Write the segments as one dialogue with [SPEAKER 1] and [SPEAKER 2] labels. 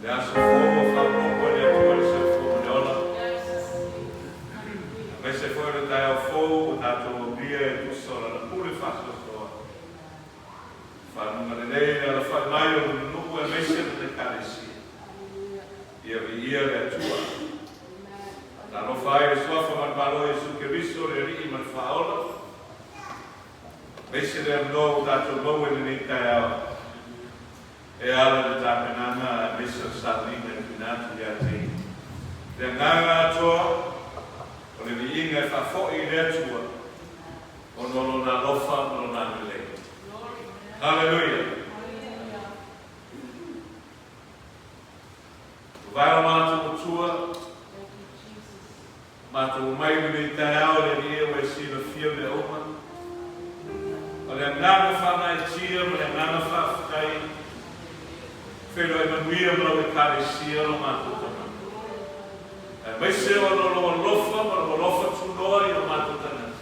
[SPEAKER 1] Le aso fou ua faaopoopo e le Atua le soifua ma le ola, aemaise foi o le taeao fou ua tatou aulia e tusa o Lana pule faasoasoa, faguga lelei le alafai mai o lona nuu aemaise lana Ekalesia. Ia viia le Atua. Faatalofa ai i le Suafa ma le Malo o Iesu Keriso, le Alii ma le Faaola, aemaise le avanoa ua tatou maua i lenei taeao e ala i le tapenaga aemaise o le sauniga e tuuina atu ia te Ia. Le agaga atoa o le viiga e faafoi i le Atua ona o Lona alofa ma Lona agalelei. Haleluia! Ua vae o matou matua, matou omai i lenei taeao le Alii e ua e silafia mea uma. O le agaga faagaeetia ma le agaga faafetai, feiloai manuia ma lau Ekalesia lo matou tagata. Aemaise ona o lou alofa ma lou alofa tunoa i o matou tagata.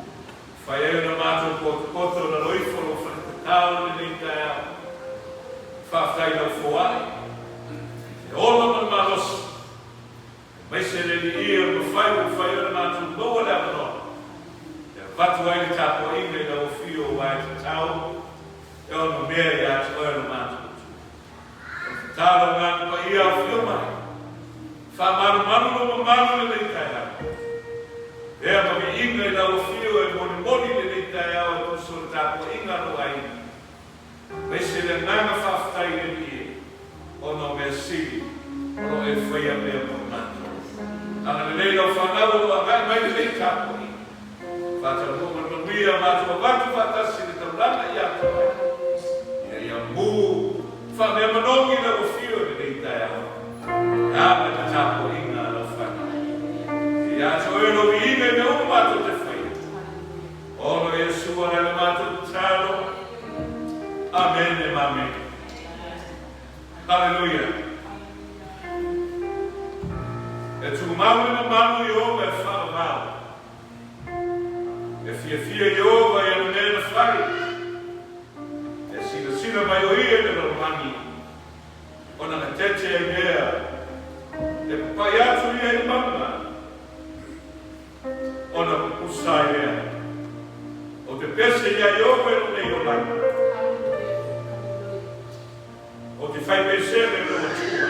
[SPEAKER 1] E fai ai ona matou potopoto i lalo ifo o lou faletatau i lenei taeao. Faafetai i lau foai, le ola ma le malosi, aemaise le Alii o le mafai ua mafai ai ona matou maua le avanoa e avatu ai le tapuaiga i lau afio aua e tatau e ono mea ia te oe lo matou Atua. O le tatalo a Agaga Paia afio mai, faamalumalu lou mamalu i lenei taeao. Ea ma viiga i lau afio e molimoli i lenei taeao e tusa o le tapuaiga a lou aiga. Aemaise le agaga faafetai i le Alii e, ona o mea sili o lo o e faia mea mo i matou. Agalelei lau fanau o lo o agai mai lenei tapuaiga. Faataunuu ma le manuia matou avatu faatasi i le taulaga ia te oe, ina ia mu faameamanogi lau afio i lenei taeao e ala i le tapuaiga a lau fanau. Ia te oe lou viiga i mea uma matou te faia. Ona o Iesu ala i le matou tatalo. Amene ma amene. Haleluia. E tumau le mamalu i Ieova e faavavau. E fiafia Ieova i ana mea na fai. E silasila mai o ia i le lalolagi, ona gatete ai lea, e papai atu ia i le mauga, ona pupusa ai lea. Ou te pese iā Ieova i lou nei olaina. Ou te fai pesele i lou Atua,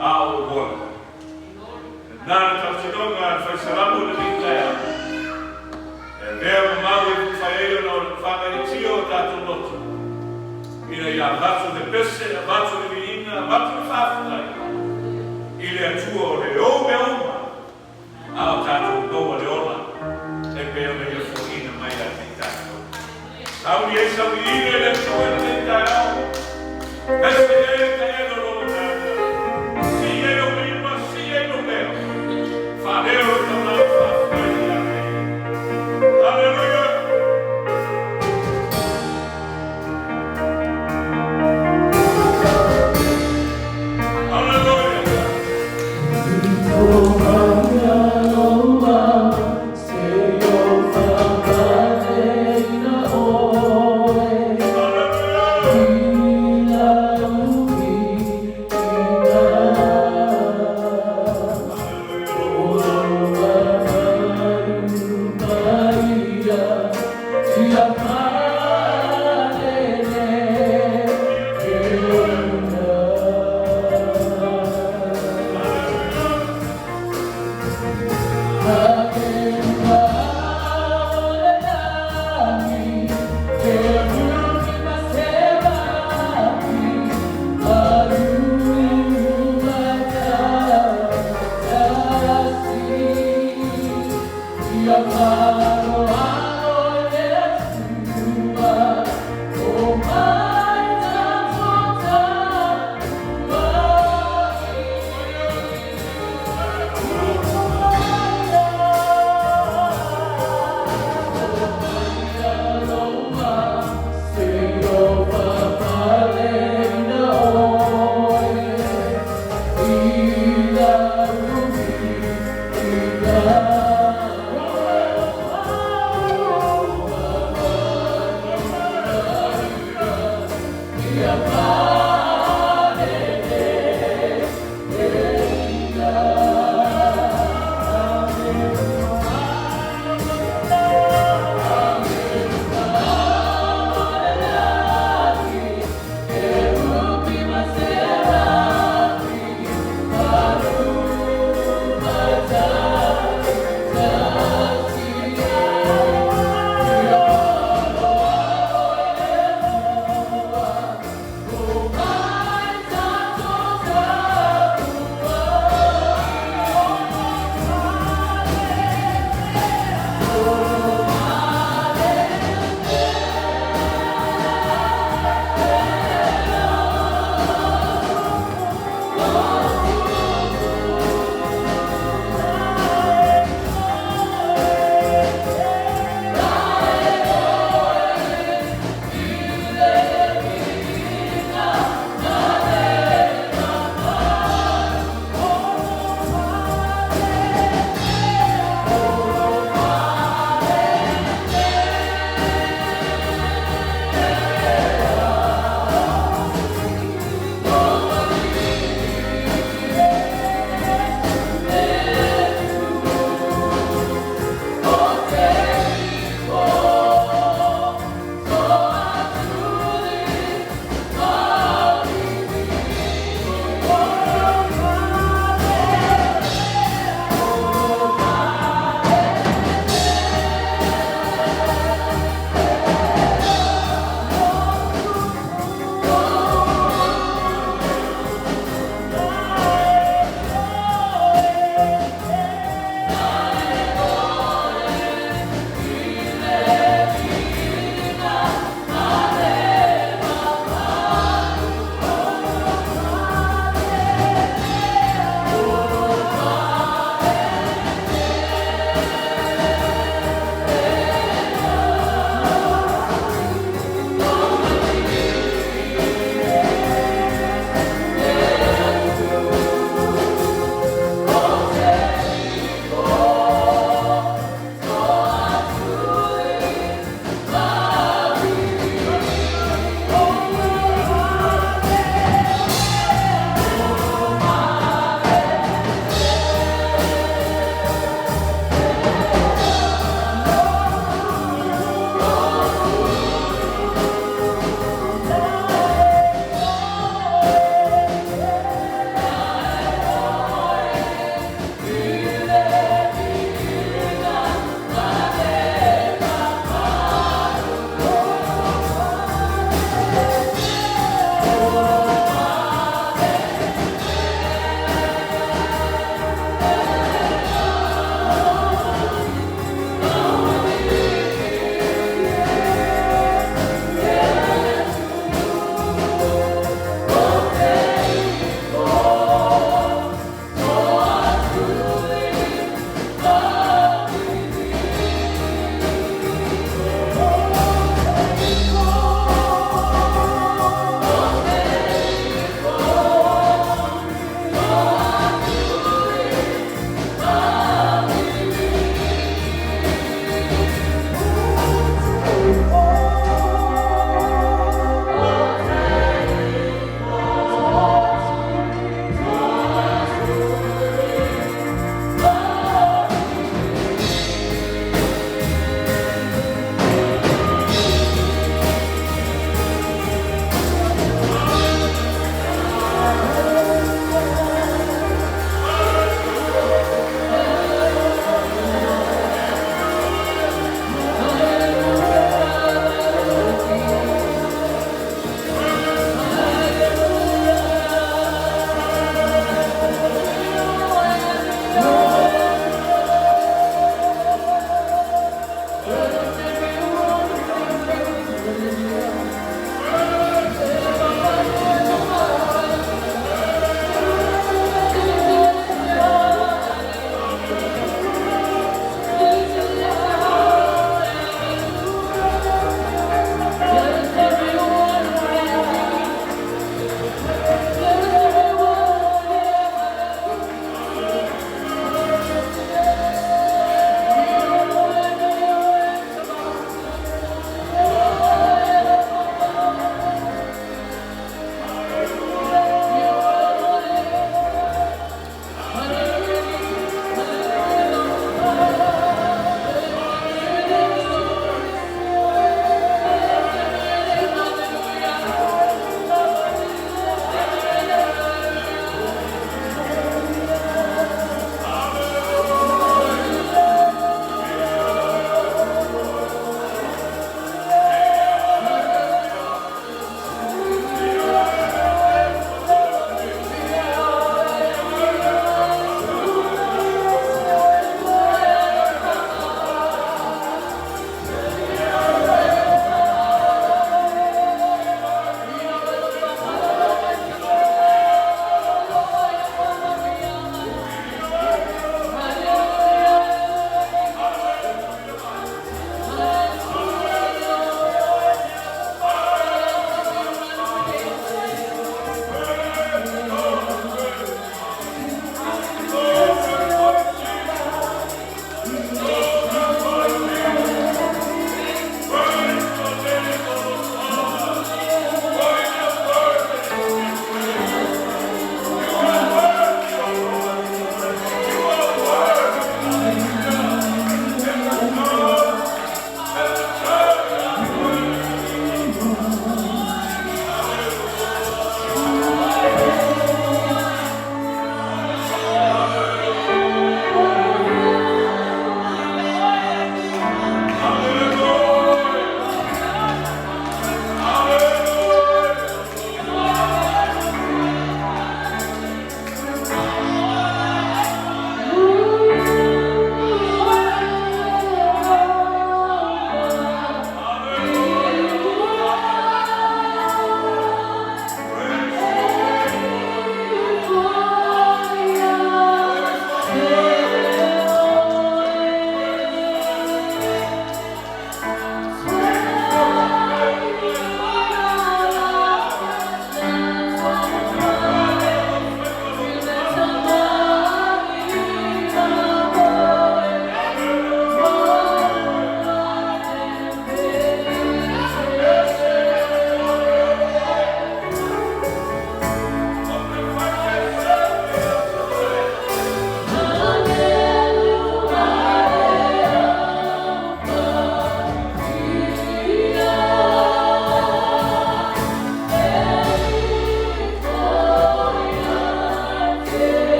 [SPEAKER 1] a o ou ola. Lena le tautinoga a le fai Salamo i lenei taeao. E avea ma mau e mafai ai ona faagaeetia o tatou loto, ina ia avatu le pese, avatu le viiga, avatu le faafetai i le Atua o le ou mea uma, a o tatou maua le ola e pei ona Ia foaiina mai ia te i tatou. Sauni ai sau viiga i le Atua i lenei taeao. Pese e le taelo lou agaga, sii ai lou lima, sii ai lou leo, faaleo le taulaga faafetai ia te Ia. Haleluia! Haleluia!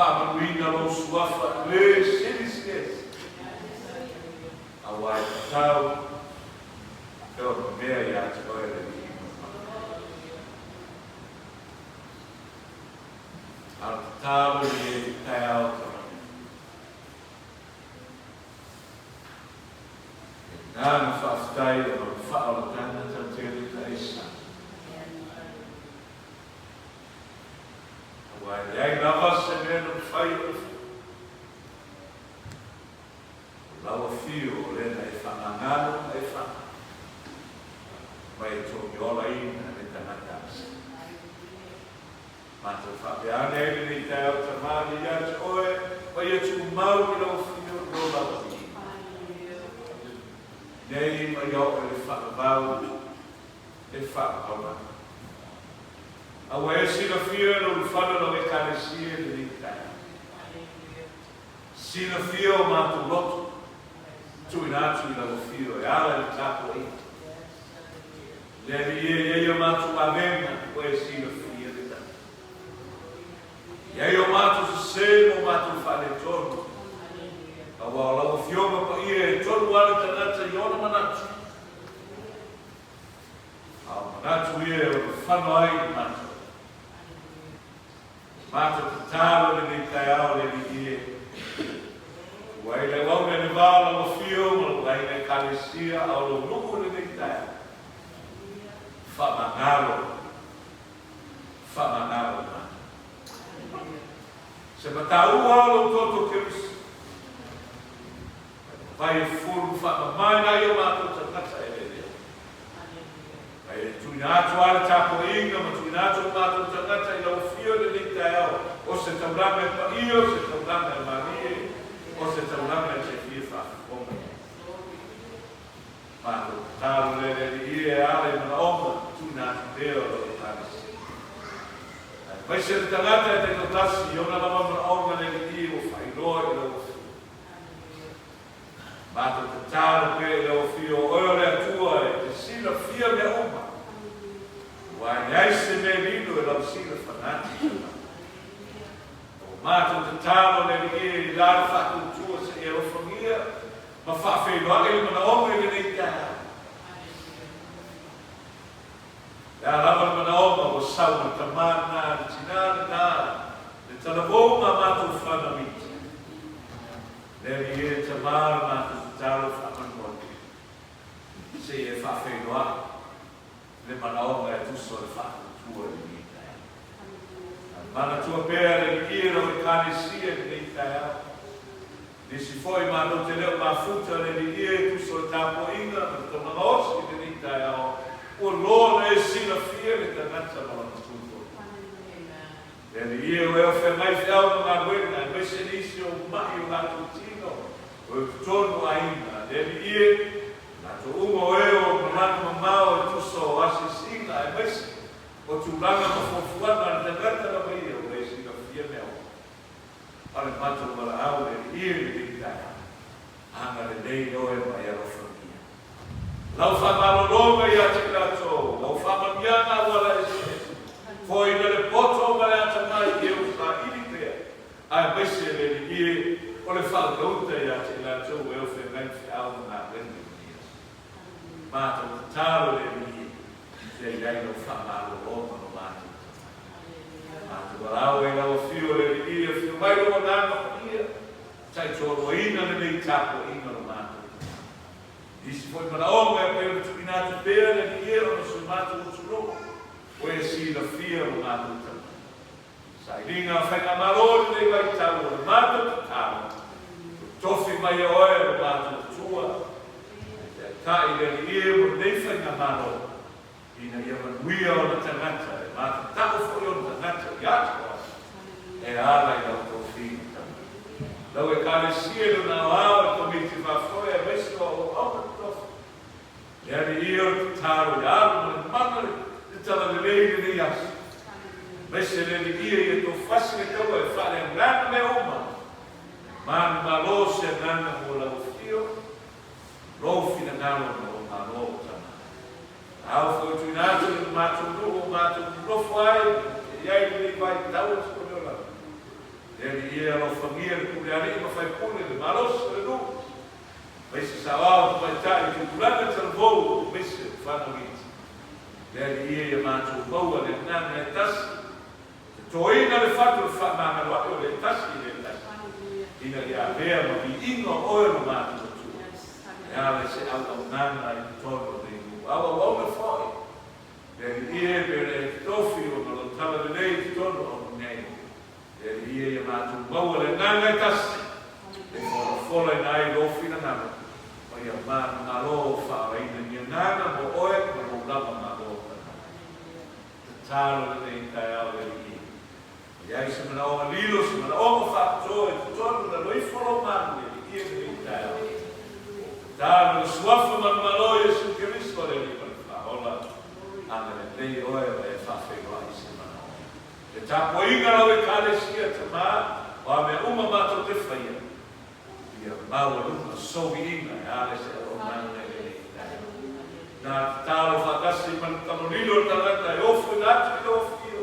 [SPEAKER 1] Whaamanui lo suafa le sili siesi. Awa e tau Agaga faafetai ona o le faaolataga tautele taisa. Aua e leai lava se mea na mafai ona fai. O lau afio o lea na e faagagalo ma e faagalo, ma e togiolaina le tagata asa. Matou faapea ane ai lenei taeao Tama ia te oe ma ia tumau i lau afio lo lava viiga. Nei ma ia oo i le faavavau e faavavau lava. A ua e silafia e lou lufale o lau Ekalesia i lenei taeao. Silafia o matou loto tuuina atu i lau afio e ala i le tapuaiga. Le Alii e i ai o matou avega ua e silafia le tali. E i ai o matou sese ma o matou faaletonu, aua o lau Afioga Paia e tonu lava le tagata i ona manatu, a o manatu ia e ono fano ai i matou. O matou tatalo i lenei taeao le Alii e, ua ai le auauna i le va o lau Afio ma lou aiga Ekalesia a o lou nuu i lenei taeao. Faamagalo, faamagalo matou. Se mataua o lou toto Keriso, mai e fulu faamamaina ai o matou tagata e lelea. Mai e tuuina atu a le tapuaiga ma tuuina atu o matou tagata i lau afio i lenei taeao, o se taulaga e paia, o se taulaga e malie, o se taulaga e te fia faafofoga i ai. Matou tatalo lea le Alii e ala i manaoga tuuina atu pea o lau Ekalesia. Aemaise le tagata e taitoatasi i ona lava manaoga le Alii ua faailoa i lau afio. Matou tatalo pea i lau Afio, o Oe o le Atua e te silafia mea uma, aua e leai se mea lilo e lau silafanati tagata. Ua matou tatalo le Alii e i la le faatuatua seia alofagia ma faafeiloai le manaoga i lenei taeao. Le a lava le manaoga ua sau ma le tama lena, le tina lena, le talavou ma matou fanau iti. Le Alii e, tama le matou tatalo faamolemole, seia e faafeiloai le manaoga e tusa o le faatuatua i lenei taeao. Manatua pea le Alii e lau Ekalesia i lenei taeao. Nisi foi matou te le o mafuta le Alii e tusa o le tapuaiga ma le taunaga osi i lenei taeao, ua loa ona e silafia le tagata ma lona tutogi. Le Alii e, o ea o feagai feau ma galuega, aemaise nisi o ma'i o latou tino, o e totonu aiga. Le Alii e, latou uma o e o malaga mamao e tusa o asiasiga, aemaise o tulaga ma fuafuaga a le tagata lava ia ua e silafia mea uma. A o le matou valaau le Alii e lenei taeao, agalelei oe ma e alofagia. Lau faamalologa ia te i latou, lau faamanuiaga auala eseese, foaina le poto ma le atamai i e ua saili pea, aemaise le Alii e o le faautauta ia te i latou e o feagai ma feau ma galuega i lenei aso. Matou tatalo le Alii e, ia i ai lau faamalologa ma matou tagata. Matou valaau ai lau Afio le Alii, afio mai lou Agaga Paia, taitoaluaina lenei tapuaiga lo matou tagata. Nisi foi manaoga e pei ona tuuina atu pea le Alii e ona o si o matou atunuu, ua e silafia lo matou tagata. Sailiga a Faigamalo i lenei vaitau o le matou tatalo, totofi mai e oe lo matou Atua, e taitai le Alii e mo lenei Faigamalo, ina ia manuia ona tagata, e matatau foi ona tagata ia te oe, e ala i lau tofiga. Lau Ekalesia i lona aoao e Komiti Faafoe aemaise o auauauna totofi. Le Alii o le tatalo ia alu ma le mana le talalelei i lenei aso. Aemaise le Alii ia tofasi le taua e faaleagaga mea uma. Manumalo se agaga mo lau afio, lou finagalo ma lou malo o tama. Ao foi tuuina atu i le matou nuu o matou nonofo ai ma i ai lenei vaitau o se olaola. Le Alii e alofagia le pule alii ma faipule, le malosi o le nuu, aemaise saoao tamaitai i tupulaga talavou aemaise o fanau iti. Le Alii e ia matou maua le agaga e tasi, totoina le fatu o le faamagaloa'i o le tasi i le tasi, ina ia avea ma viiga o Oe lo matou Atua. E ala i se auaunaga i totonu o lenei nuu. A o auauna foi le Alii e pei ona e totofi ona o lau talalelei i totonu o aoga nei. Le Alii e, ia matou maua le agaga e tasi e folafolaina ai Lou finagalo ma ia manumalo faaolaina i ni agaga mo Oe ma Lou lava Malo tagata. Tatalo i lenei taeao le Alii e. E leai se manaoga lilo, se manaoga faapitoa i totonu, lalo ifo Lou malu le Alii i lenei taeao. Tatalo i le Suafa manumalo o Iesu Keriso le Alii ma le Faaola, agalelei Oe ma e faafeiloai se manaoga. Le tapuaiga a lau Ekalesia, Tama, o a mea uma matou te faia, ia maualuga sou viiga e ala i se auaunaga i lenei taeao. Na tatalo faatasi ma le tamalilo o le tagata e ofoina atu i lau afio,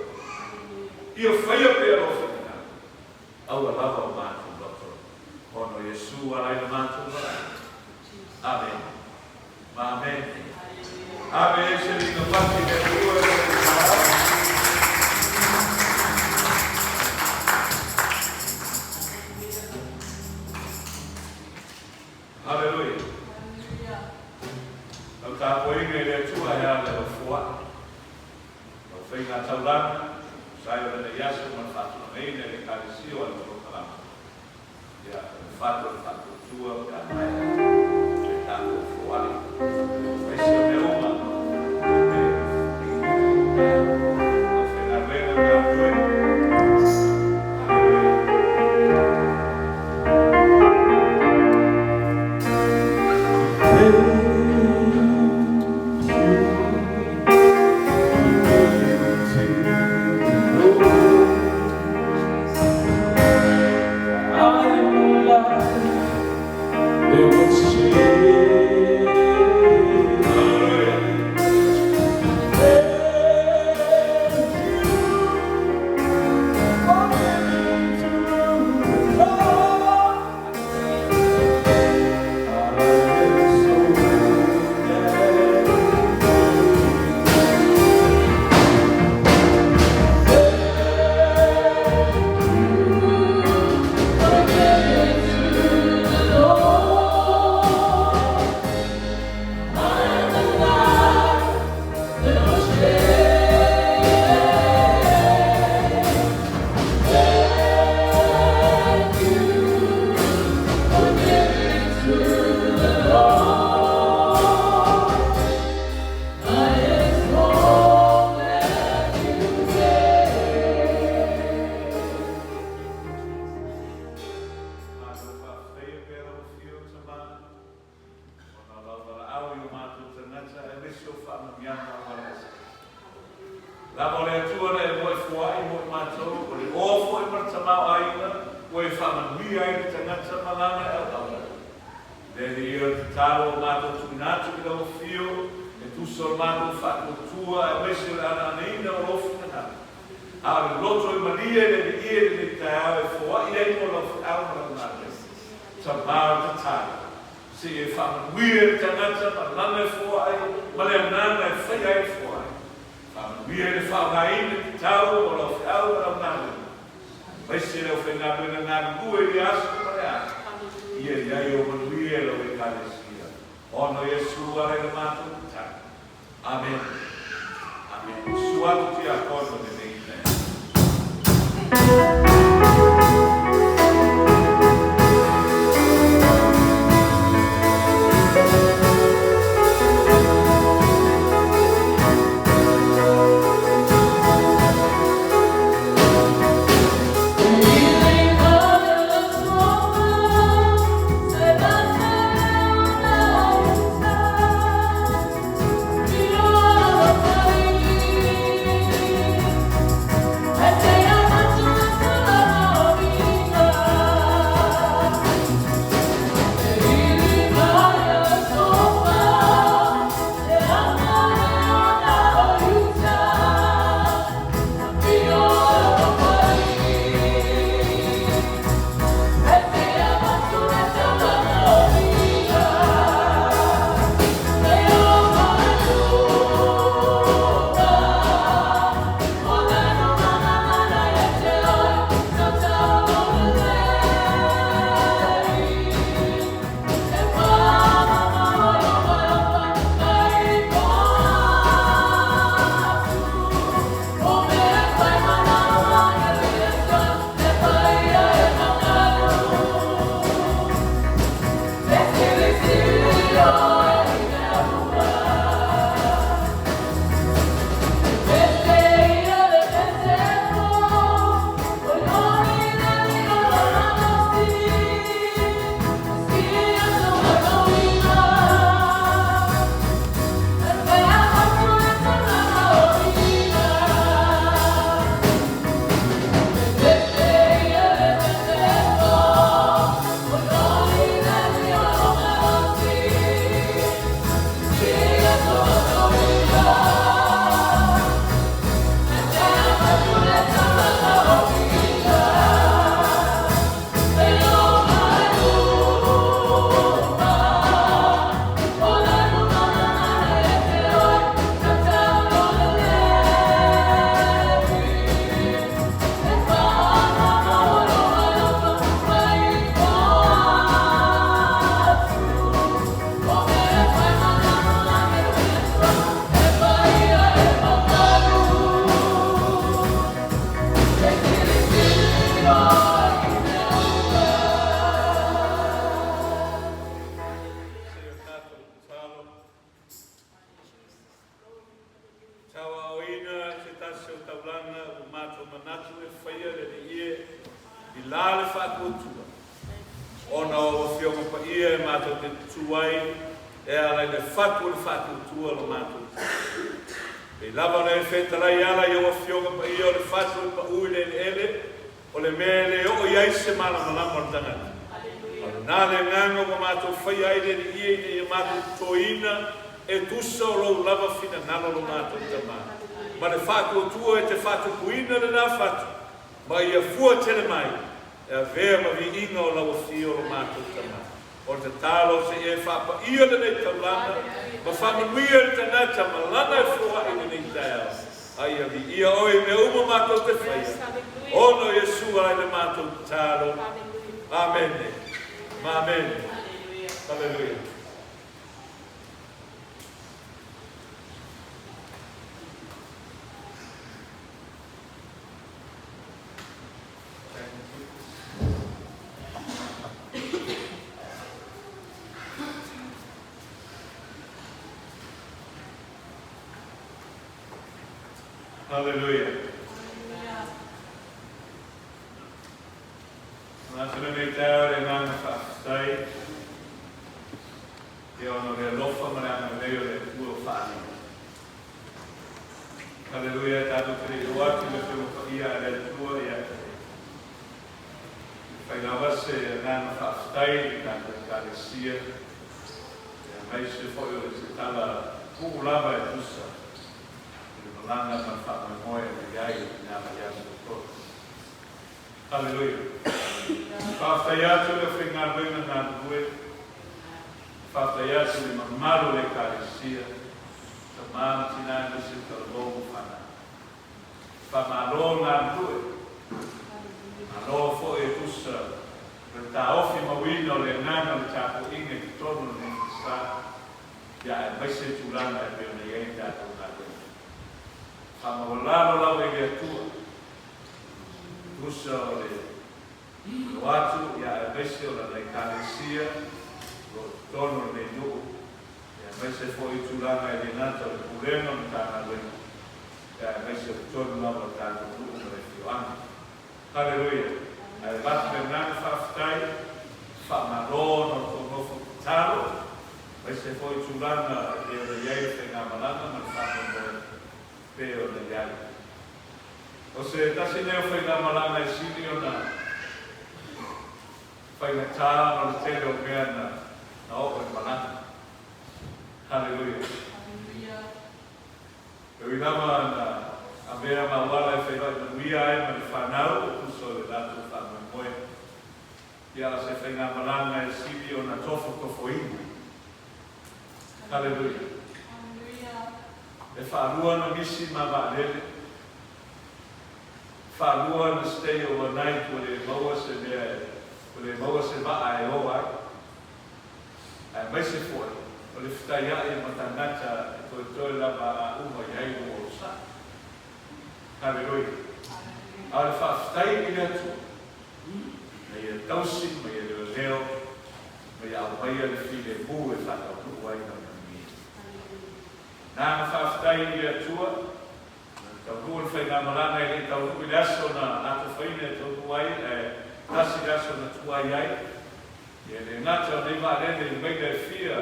[SPEAKER 1] ia faia pea lou finagalo, aua lava o matou loto, ona o Iesu ala ai la matou valaau. Amene. Ma amene. Ave ai se liga pati i le Atua i lenei taeao. Haleluia. Lau tapuaiga i le Atua e ala i lau foai, lau faiga taulaga, tusa ai o lenei aso ma le faatulagaina i le Ekalesia o le polokalame. Ia, o le fatu o le faatuatua pe a maea le tatou foai. Aemaise o mea uma, e aufaigaluega galulue. Haleluia. Haleluia. Malo faafetaia pea lau Afio, Tama, ona o lau valaau i o matou tagata aemaise o faamanuiaga auala eseese. Lava o le Atua na e moe foai mo i matou, o le oa foi ma le tamaoaiga ua e faamanuia ai le tagata ma lana e auauna. Le Alii e, o le tatalo ua matou tuuina atu i lau Afio, e tusa o le matou faatuatua aemaise o le anaanaina o lou finagalo, a o le loto e malie le Alii e i lenei taeao e foai ai mo lau feau ma lau galuega. Tama o le tatalo, se i e faamanuia i le tagata ma lana e foai ma le agaga e faia ai le foai. Faamanuia i le faaaogaina tatau o lau feau ma lau galuega, aemaise le aufaigaluega galulue i le aso ma le aso. Ia i ai ou manuia i lau Ekalesia. Ona o Iesu ala i le matou tatalo. Amene. Amene. Susu atu Tiakono i lenei taeao. matou te tutū ai e ala i le fatu o le faatuatua o lo matou Tama. Pei lava ona e fetalai e ala i au Afioga Paia o le fatu e paū i le eleele, o le mea e le oo i ai se malamalama o le tagata. A o lena le agaga ua matou faia ai le Alii ina ia matou totoina e tusa o lou lava finagalo lo matou Tama, ma le faatuatua e te faatupuina lena fatu ma ia fua tele mai e avea ma viiga o lau Afio lo matou Tama. O le tatalo se i e faapaia lenei taulaga ma faamanuia i le tagata ma lana e foai i lenei taeao, a ia viia oe i mea uma matou te faia, ona o Iesu ai le matou tatalo. Amene. Ma amene. Haleluia. Haleluia. Manatu lenei taeao i le agaga faafetai ia ona o le alofa ma le agalelei o le Atua ua faaalia. Haleluia, tatou te le i oo atu i le Afioga Paia a le Atua ia te fai lava se agaga faafetai i le tatou Ekalesia, aemaise foi o le se tala puu lava e tusa i le malaga ma le faamoemoe na i ai i na vaiaso e tolu. Haleluia. Faafetai atu i le aufaigaluega galulue, faafetai atu i le mamalu o le Ekalesia, Tama ma tina aemaise le talavou ma fanau. Faamalo galulue. Malo foi e tusa o le taofi mauina o le agaga o le tapuaiga i totonu o lenei falesa, ia aemaise tulaga e pei ona i ai le tatou galuega. Faamaualalo lava i le Atua, tusa o le alo atu, ia aemaise o lana Ekalesia o lo o i totonu o lenei nuu, aemaise foi i tulaga e le gata o le Pulega o Matagaluega, aemaise o totonu lava o le tatou nuu ma le afioaga. Haleluia! Ae avatu le agaga faafetai, faamalo ona o le tou nofo tatalo, aemaise foi i tulaga e pei ona i ai le faigamalaga ma le faamoemoe pei ona i ai. O se tasi lenei o faigamalaga e sili ona faigata ona o le tele o mea na oo i le malaga. Haleluia! E ui lava na avea ma auala e feiloai manuia ai ma le fanau e tusa o le latou faamoemoe, ia o se faigamalaga e sili ona tofotofoina. Haleluia! E faalua ona misi ma vaalele, faalua ona stay overnight ua le maua se mea e, ua le maua se vaa e o ai. Aemaise foi o le fetaiai ma tagata e toetoe lava a uma i ai lou onosai. Haleluia! A o le faafetai i le Atua, na Ia tausi ma Ia leoleo ma Ia aumaia le filemu e faataunuu ai Lana manuia. Na na faafetai i le Atua, na taunuu le faigamalaga e le i taunuu i le aso na atofaina e taunuu ai, ae tasi le aso na tuai ai. E le gata o nei vaalele i maila e fia,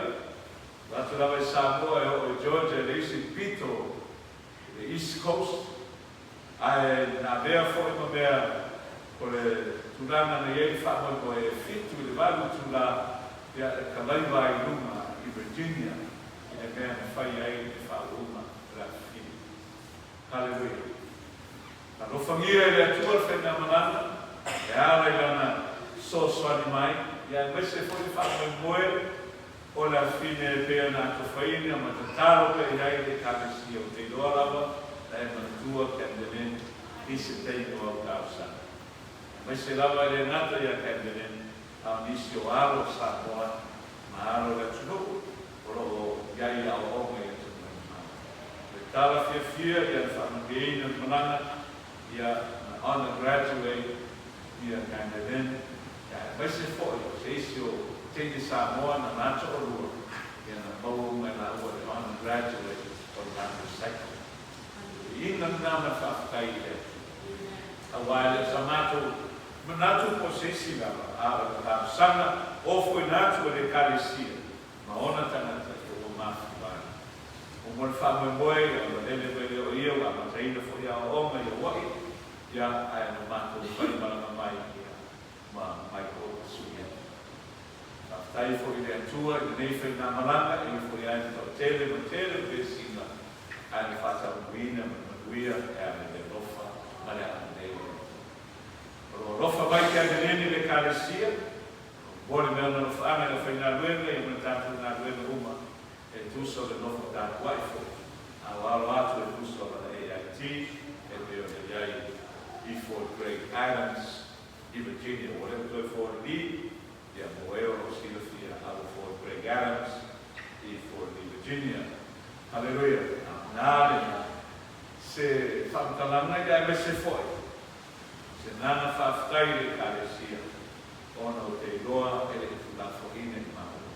[SPEAKER 1] avatu lava i Samoa e oo i Georgia i le isi pito i le East Coast, ae na avea foi ma mea o le tulaga na i ai le faamoemoe e 7 i le 8 itula ia e kalaiva ai i luga i Virginia i le mea na fai ai le faauuga o le afifio. Haleluia! Alofagia e le Atua le faigamalaga e ala i Lana fesoasoani mai, ia aemaise foi le faamoemoe o le afine e pei ona atofaina ma tatalo pea i ai le Ekalesia. Ou te iloa lava na e manatua Camden i se taimi o au talosaga. Aemaise lava e le gata ia Camden, a o nisi o alo o Samoa ma alo o le atunuu o lo o i ai i aoaoga i atunuu e mamao. O le tala fiafia ia le faamanuiaina o le malaga ia na honor graduate ia Gandelin ia aemaise foi o se isi o teine Samoa na na toalua ia na maua uma e laua le honor graduate o le latou cycle. O le iina lena ma le faafetai i le Atua. Aua e le o sa matou manatu po o se isi lava, a o le talosaga ofoina atu e le Ekalesia ma ona tagata ia ua mafua ai. O mo le faamoemoe ia ua lele mai lea o ia ua amataina foi aoaoga i Hawaii ia ae na matou faimalama mai ia ma Michael Suieta. Faafetai foi i le Atua i lenei faigamalaga e ifo i ai le toatele ma tele o vesiga ae na faataunuuina ma le manuia e ala i le alofa ma le agalelei o le Atua. O lo o alofa mai ke agalelei le Ekalesia, o le mea ona alofaaga i le aufaigaluega ia ma le tatou galuega uma e tusa o le nofo tapuai foi a o alo atu e tusa o lana AIT e pei ona i ai i Fort Gregg Adams i Virginia. Ua le o toe Fort Lee, ia mo e o lo o silafia a ua Fort Gregg Adams i Fort Lee, Virginia. Haleluia! A na lena se faamatalaga ia aemaise foi se agaga faafetai i le Ekalesia ona o te iloa e le i tulafoina i maua.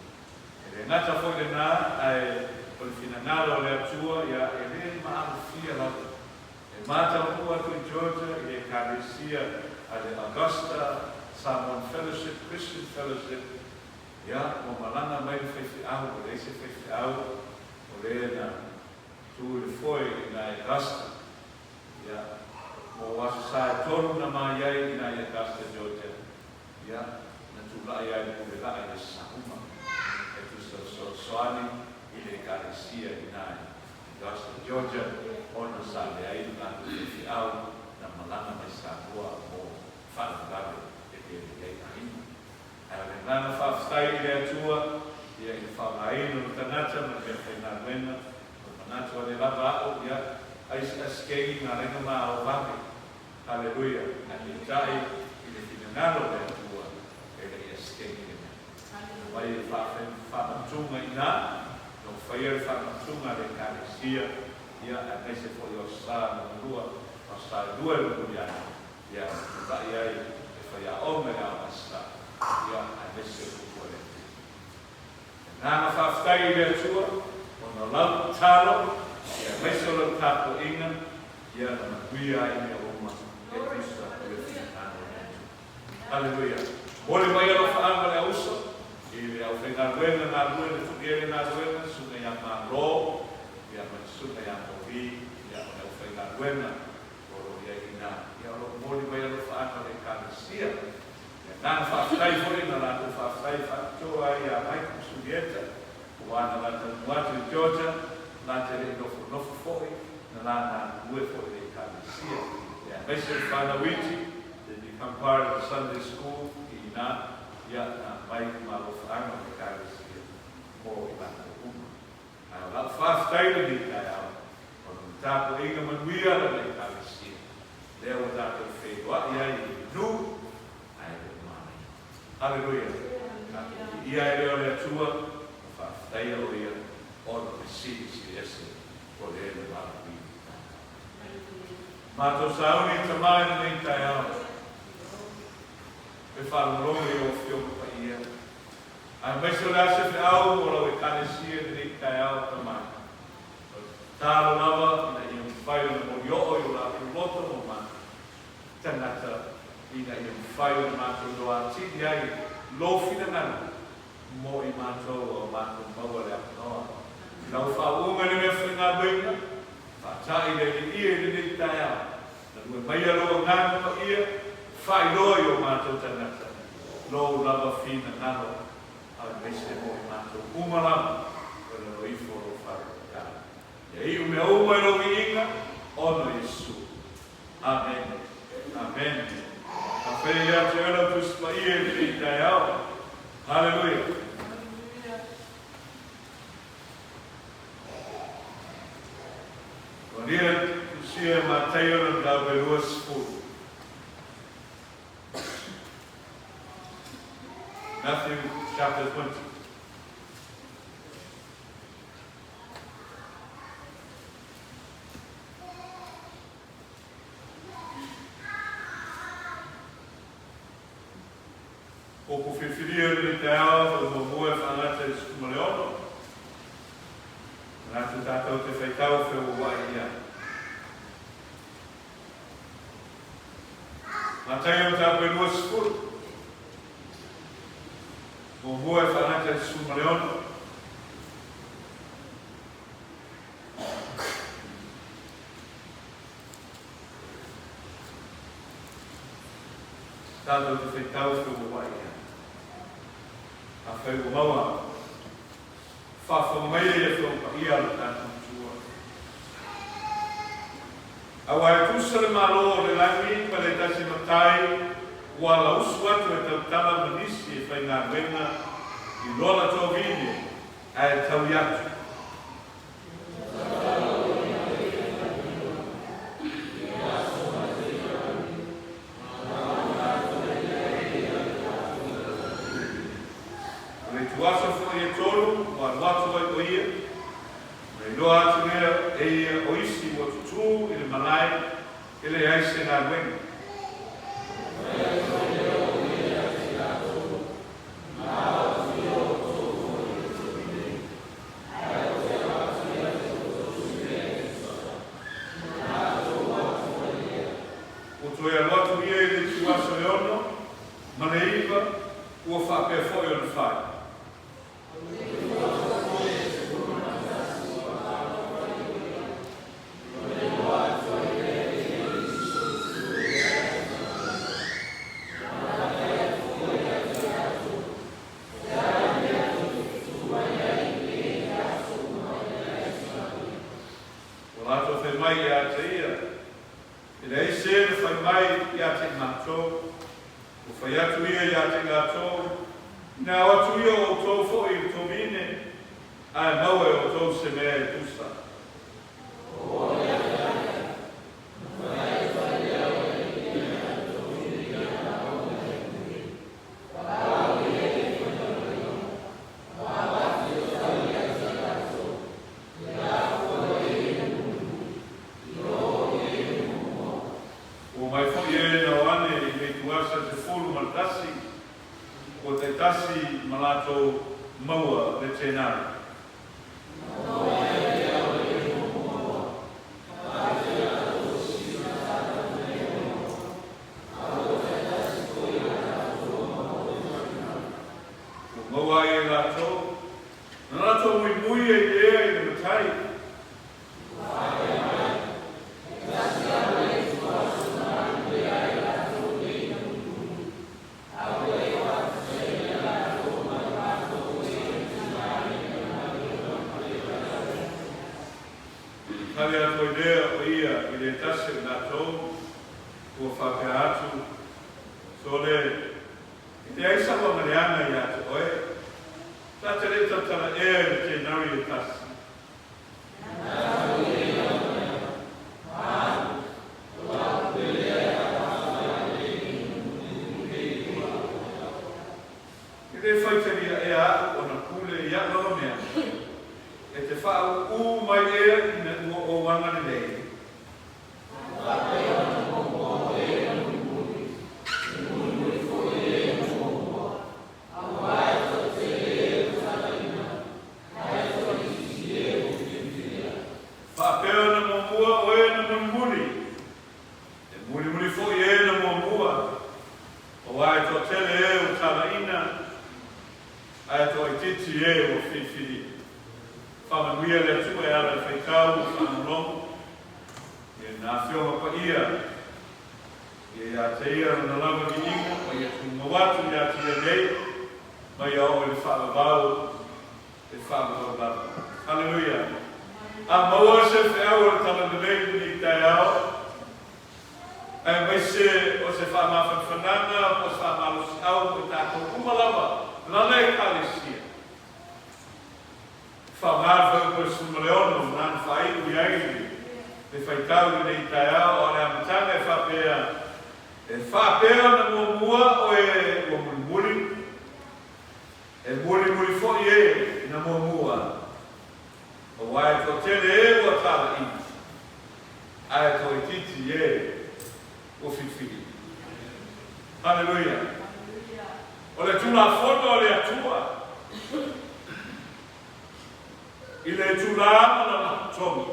[SPEAKER 1] E le gata foi lena, ae o le finagalo o le Atua ia e le maalofia lava. E mataunuu atu i Georgia i le Ekalesia a le Augusta Samoan Fellowship, Christian Fellowship, ia ua malaga mai le faifeau, ua leai se faifeau o le na tu i le foe i ina i Augusta. Ia, mo aso sa e tolu na mai ai i ina i Augusta, Georgia, ia, na tulai ai le pule laa i le sauma e tusa o fesoasoani i le Ekalesia i ina i Augusta, Georgia, ona sa leai le latou faifeau na malaga mai Samoa mo faalavelave e pei ona i ai aiga. Ae o le agaga faafetai i le Atua, ia, i le faaaogaina o le tagata ma le meafaigaluega, o le manatu ane lava a'u, ia, ai se asikei i galega ma ao vave. Haleluia! Ae peitai i le finagalo o le Atua, e le i asikei le mea. Aumai e faamantuga i ina, na ua faia le faamantuga a le Ekalesia, ia, aemaise foi o aso Sa lona lua, o aso Sa e lua e mulimuli ane, ia, na tulai ai e faiaoga i le Aoga Sa, ia, aemaise o le upu a le Atua. Le agaga faafetai i le Atua, ona o lau tatalo, ia, aemaise o lau tapuaiga, ia, na manuia ai mea uma e tusa o le finagalo o le Atua. Haleluia! Momoli mai alofaaga o le auso i le aufaigaluega galue na tuu i ai le galuega, Susuga ia Malo, ia ma le Susuga ia Moli, ia o le aufaigaluega o lo o i ai i ina. Ia o lo o momoli mai alofaaga o le Ekalesia. Le agaga faafetai foi na latou faafetai faapitoa ai ia Mike ma Sulieta, aua na la taunuu atu i Georgia, la te le i nofonofo foi, na la galulue foi i le Ekalesia. Ia aemaise le fanau iti, they become part of the Sunday School i ina, ia na aumai ma alofaaga o le Ekalesia mo i latou uma. Ae o lau faafetai lenei taeao, ona o le tapuaiga manuia a lana Ekalesia, lea ua tatou feiloai ai i le nuu ae le o manaia. Haleluia! Tatou viia ai lea o le Atua ma faafetaia o Ia ona o le silisili ese o le na valaauina i tatou. Matou sauni i Tama i lenei taeao, e faalogologo i Lau Afioga Paia, aemaise o le a se feau mo Lau Ekalesia i lenei taeao, Tama. O le tatalo lava ina ia mafai ona molioo i o latou loto ma matou tagata ina ia mafai ona matou iloa atili ai Lou finagalo mo i matou a o matou maua le avanoa i Lau faauuga i le mea faigaluega, faata'i le Alii i lenei taeao, galue maia Lou Agaga Paia, faailoa i o matou tagata Lou lava finagalo aemaise mo i matou uma lava o i lalo ifo o Lou faaletutalo. Ia iu mea uma i Lou viiga, ona o Iesu. Amene. Amene. Afai ia te oe lau Tusi Paia i lenei taeao. Haleluia. Ua tusia e Mataio le mataupu e 20. Matthew chapter 20. Ua ku filifilia lenei taeao e muamua e faagata i le 16, manatu tatou te faitau feuauai i ai. Mataio mataupu e 20. Muamua e faagata i le 16. Tatou te faitau feuauai ai. Afai ua maua, faafofoga mai e ia Afioga Paia a lo tatou Matua. Aua e tusa le Malo o le lagi ma le tasi matai ua lausu atu e tautala ma nisi e faigaluega i lona tovine ae taui atu. O le ituaso foi e tolu ua alu atu ai o ia, ona iloa atu lea e ia o isi ua tutū i le malae e leai se galuega. Ua toe alu atu ia i le ituaso e ono ma le iva, ua faapea foi ona fai. Ua latou fai mai ia te ia, E leai se na fai mai ia te i matou. Ua fai atu ia ia te i latou, Ina o atu ia o outou foi i le tovine, ae maua e outou se mea e tusa. Ua mai foi e na o ane i le ituasa 11, ua taitasi ma latou maua le tenari. Ua maua ai e latou, na latou muimui ai ea i le matai. Ona tali atu ai lea o ia i le tasi o i latou ua faapea atu, Sole, e leai sau agaleaga ia te oe, ta te le i tautala ea i le tenari e tasi. E le faitalia ea a'u ona pule i a'u lava mea, e te faauuū mai ea ina ua ou agalelei? Faapea na muamua o e na mulimuli, e mulimuli foi e na muamua, aua e toatele e ua talaina, ae toaitiiti e ua filifilia. Faamanuia le Atua e ala i le faitau ma le faalogologo, ia na Afioga Paia, ia ia te ia lona lava viiga, ma ia tumau atu ia te ia nei, mai ia oo i le faavavau e faavavau lava. Haleluia! A maua se feau o le Talalelei i lenei taeao, aemaise o se faamafanafanaga po o se faamalosiau mo i tatou uma lava lana Ekalesia, faaaoga le fuaiupu e 16 na na faaiu i ai le faitau i lenei taeao, a o le amataga e faapea, E faapea ona muamua oe ua mulimuli, E mulimuli foi e na muamua, aua e toatele e ua talaina, ae toaitiiti e ua filifili. Haleluia! O le Tulafono a le Atua i le itulā ma lana totogi.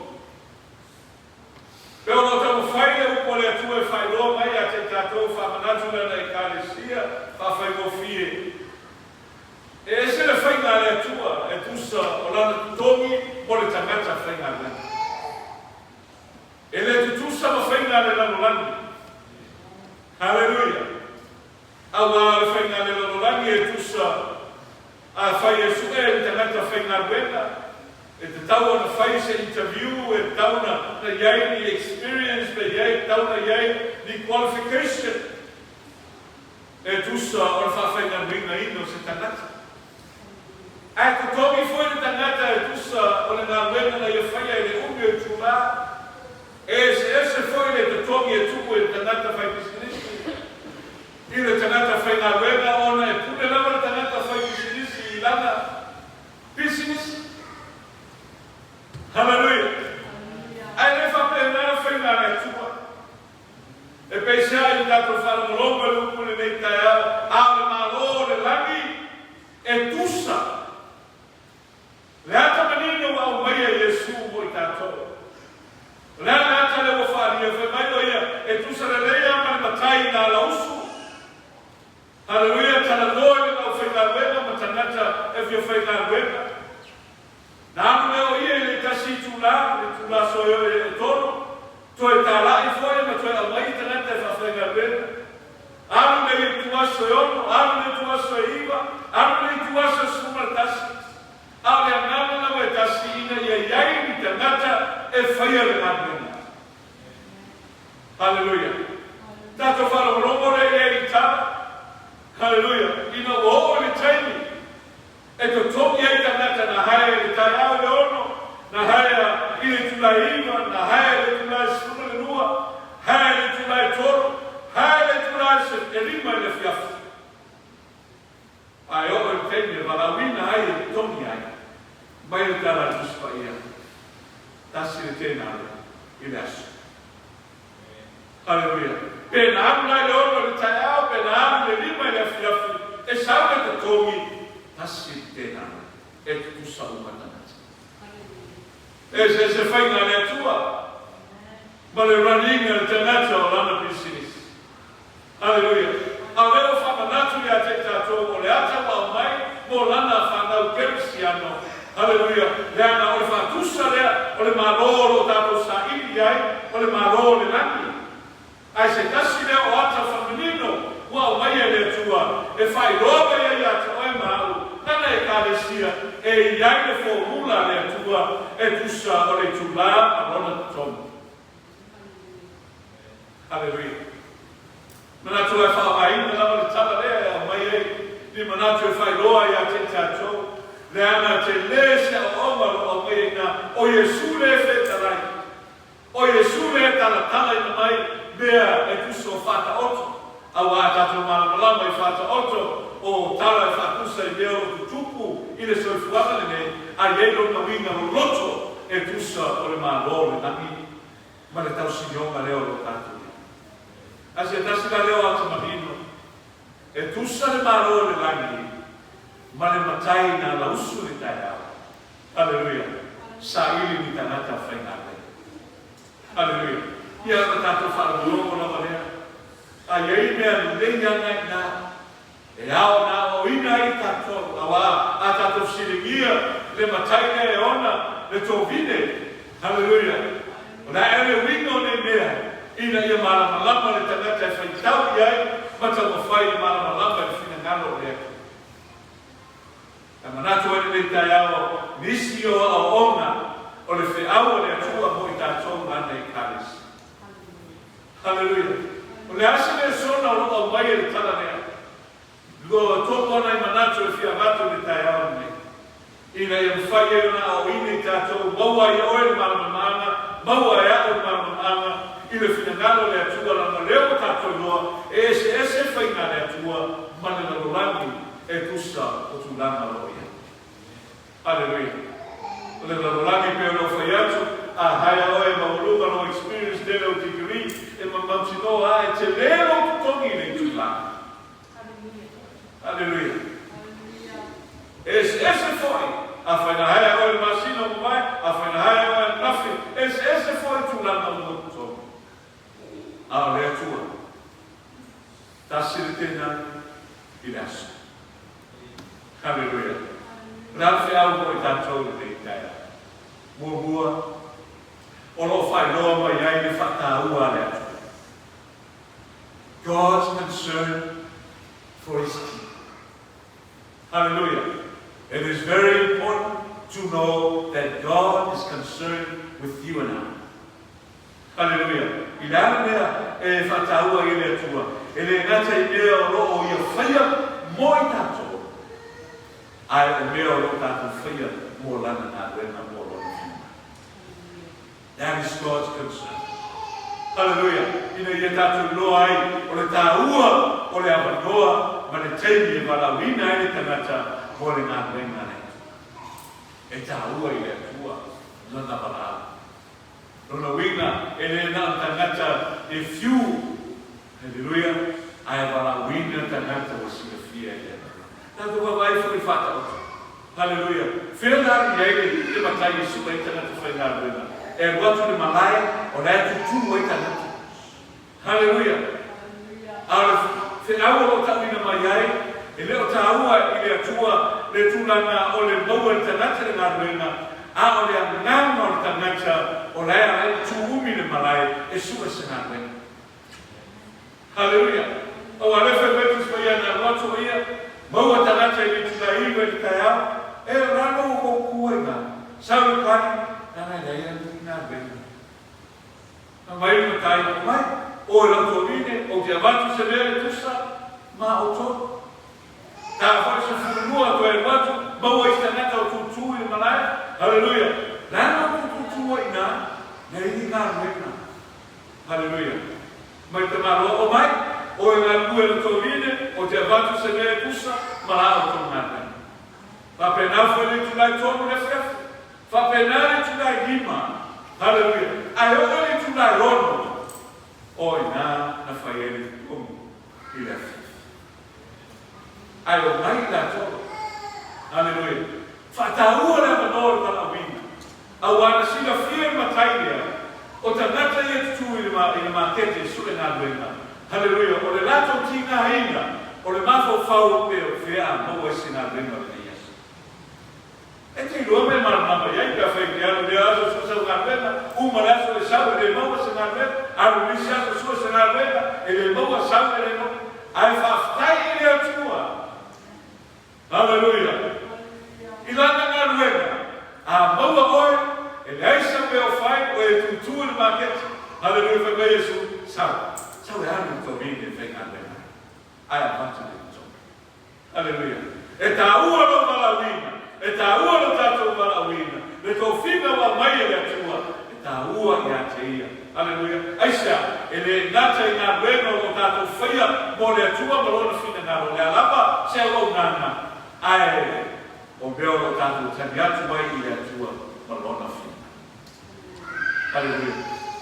[SPEAKER 1] Pe o lo o taumafai le upu a le Atua e faailoa mai ia te i tatou faamanatu lana Ekalesia faafaigofie. lalolagi. Haleluia. Auā o le faiga a le lalolagi e tusa afai e su'e le tagata faigaluega, e tatau ona fai se interview, e tatau ona i ai ni experience pe i ai, e tatau ona i ai ni qualification e tusa o le faafaigaluegaina o se tagata. Ae totogi foi le tagata e tusa o le galuega na ia faia i le umi o itulā. E eseese foi le totogi e tuu e le tagata faipisinisi i le tagata faigaluega ona e pule lava le tagata faipisinisi i lana pisinisi. Haleluia! Ae le faapena le faiga a le Atua. E peiseai le tatou faalogologo i le upu i lenei taeao, a o le Malo o le lagi e tusa le ata manino ua aumaia e Iesu mo i tatou. O le a le ata lea ua faaalia? Fai mai o ia, e tusa lelei lava ma le matai na alausu. Haleluia, talanoa i le aufaigaluega ma tagata e fia faigaluega. Na alu lea o ia i le tasi itula, le itula soe e tolu, toe talai foi ma toe aumai tagata e faafaigaluega. Alu le ituaso e 6, alu le ituaso e 9, alu le ituaso e 11. A o le agaga lava e tasi ina ia i ai ni tagata e faia le galuega. Haleluia. Tatou faalogologo lea i ai i le tala. Haleluia. Ina ua oo i le taimi e totogi ai tagata na haea i le taeao i le 6, na haea i le itula e 9, na haea i le itula e 12, haea i le itula e 3, haea i le itula e 5 i le afiafi. Ae oo i le taimi e valaauina ai e totogi ai, mai le Tala a le Tusi Paia, tasi le tenalo i le aso. Haleluia. Pe na alu la i le 6 i le taeao, pe na alu i le 5 i le afiafi, e sau le totogi, tasi le tenalo, e tutusa uma tagata. E eseese faiga a le Atua ma le run-ina le tagata o lana pisinisi. Haleluia. A o lea ua faamanatu ia te i tatou o le ata ua aumai mo lana fanau kerisiano. Haleluia. Leaga o le faatusa lea o le Malo o lo o tatou saili i ai, o le Malo o le lagi. Ae se tasi lea o ata faamanino ua aumaia e le Atua e faailoa mai ai ia te oe ma au, lana Ekalesia, e i ai le formula a le Atua e tusa o le itulā ma lona totogi. Haleluia. Manatu e faaaogaina lava le tala lea e aumai ai ni manatu e faailoa ia te i tatou, leaga tele se aoaoga o lo o aumaia i ina, o Iesu lea e fetalai, o Iesu lea e talatalaina mai mea e tusa o faataoto, auā a tatou malamalama i faataoto o tala e faatusa i mea o lo o tutupu i le soifuaga lenei, a i ai lona uiga loloto e tusa o le Malo o le lagi ma le tausinioga lea o lo o tatou i ai. A se tasi la lea o ata manino, e tusa le Malo o le lagi ma le matai na lausu i le taeao. Haleluia! Saili ni tagata faigaluega. Haleluia! Ia ona tatou faalogologo lava lea. A i ai mea lelei ana i ina, e ao ona aoaoina ai tatou, auā a tatou fesiligia le matai lea e ona le tovine. Haleluia! O le a ea le uiga o nei mea, ina ia malamalama le tagata e faitau i ai ma taumafai e malamalama i le finagalo o le Atua. E manatu ai lenei taeao nisi o aoaoga o le feau a le Atua mo i tatou ma ana Ekalesia. Haleluia! O le a se lesona o lo o aumai e le tala lea? Lua tonu ana i manatu e fia avatu i le taeao lenei, ina ia mafai ai ona aoaoina i tatou, maua ai e oe le malamalamaaga, maua e a'u le malamalamaaga i le finagalo o le Atua, leaga o lea ua tatou iloa e eseese faiga a le Atua ma le lalolagi e tusa o tulaga o lo o i ai. Haleluia! O le lalolagi pei ona ou fai atu, a haea oe e maualuga lou experience tele o degree e mautinoa a e tele lou totogi i le itula. Haleluia! E eseese foi, afai na haea oe i le masina ua mavae, afai na haea oe ananafi, e eseese foi tulaga o lou totogi. A o le Atua, tasi le tena i le aso. Haleluia! O le a le feau mo i tatou i lenei taeao? Muamua, o lo o faailoa mai ai le faataua a le Atua. God's concern for His people. Hallelujah. It is very important to know that God is concerned with you and I. Hallelujah. I le a le mea e faataua ai e le Atua, e le gata i mea o lo o Ia faia mo i tatou, ae o mea o lo o tatou faia mo Lana galuega mo Lona finagalo. That is God's concern. Hallelujah. Ina ia tatou iloa ai o le taua o le avanoa ma le taimi e valaauina ai le tagata mo le galuega a le Atua. E taua i le Atua lana valaau. Lona uiga, e le na o tagata e fiu, hallelujah, ae valaauina tagata ua silafia e le Atua. Tatou vaavaai foi i le faataoto. Haleluia! Fea la i ai le matai e sua ai tagata faigaluega? E alu atu i le malae o la e tutū ai tagata. Haleluia! A o le feau o lo o tauina mai ai, e le o taua i le Atua le tulaga o le maua e le tagata le galuega, a o le agaga o le tagata o la e ala ai ona tū umi i le malae e sua se galuega. Haleluia! Aua lea fai mai Tusi Paia na alu atu o ia, maua tagata i le itula 9 i le taeao, e lalo ua kou ku ai na, sau i kai, leaga e leai lava ni galuega. Na mai le matai, omai, oe lau tuavine, ou te avatu se mea e tusa ma outou. Ta foi 12 toe alu atu, maua isi tagata o tutu i le malae. Haleluia! Leaga o tou tutu ai ina, leai ni galuega. Haleluia! Mai tamaloa omai, oe galulue le tovine, ou te avatu se mea e tusa ma la outou galuega. Faapena foi le itula e 3 i le afiafi, faapena le itula e 5, haleluia, ae oo i le itula e 6, o ina na fai ai le totogi i le afiafi. Ae omai i latou. Haleluia! Faataua le avanoa o le valaauina. Aua na silafia e le matai lea, o tagata ia tutū i le i le makete e sue galuega. Haleluia! O le latou tigaina, o le mafaufau pe o fea a maua ai se galuega o lenei aso. E te iloa mea malamalama i ai pe afai e te alu i lea aso e sue sau galuega, uma le aso e sau e le maua se galuega, alu i le isi aso sue se galuega, e le maua, sau e le maua. Ae faafetai i le Atua! Haleluia! I lana galuega, a maua oe, e leai sau mea o fai, oe e tutū i le maketi. Haleluia! Fai mai Iesu, Sau, sau e alu i le tovine e faigaluega ai, ae avatu le totogi. Haleluia! E taua lou valaauina, e taua lo tatou valaauina, le tofiga ua aumai e le Atua, e taua ia te Ia. Aleluia! Aisea? E le gata i galuega o lo o tatou faia mo le Atua ma Lona finagalo, o le a lava se auaunaga, ae o mea o lo o tatou tali atu ai i le Atua ma Lona finagalo. Aleluia!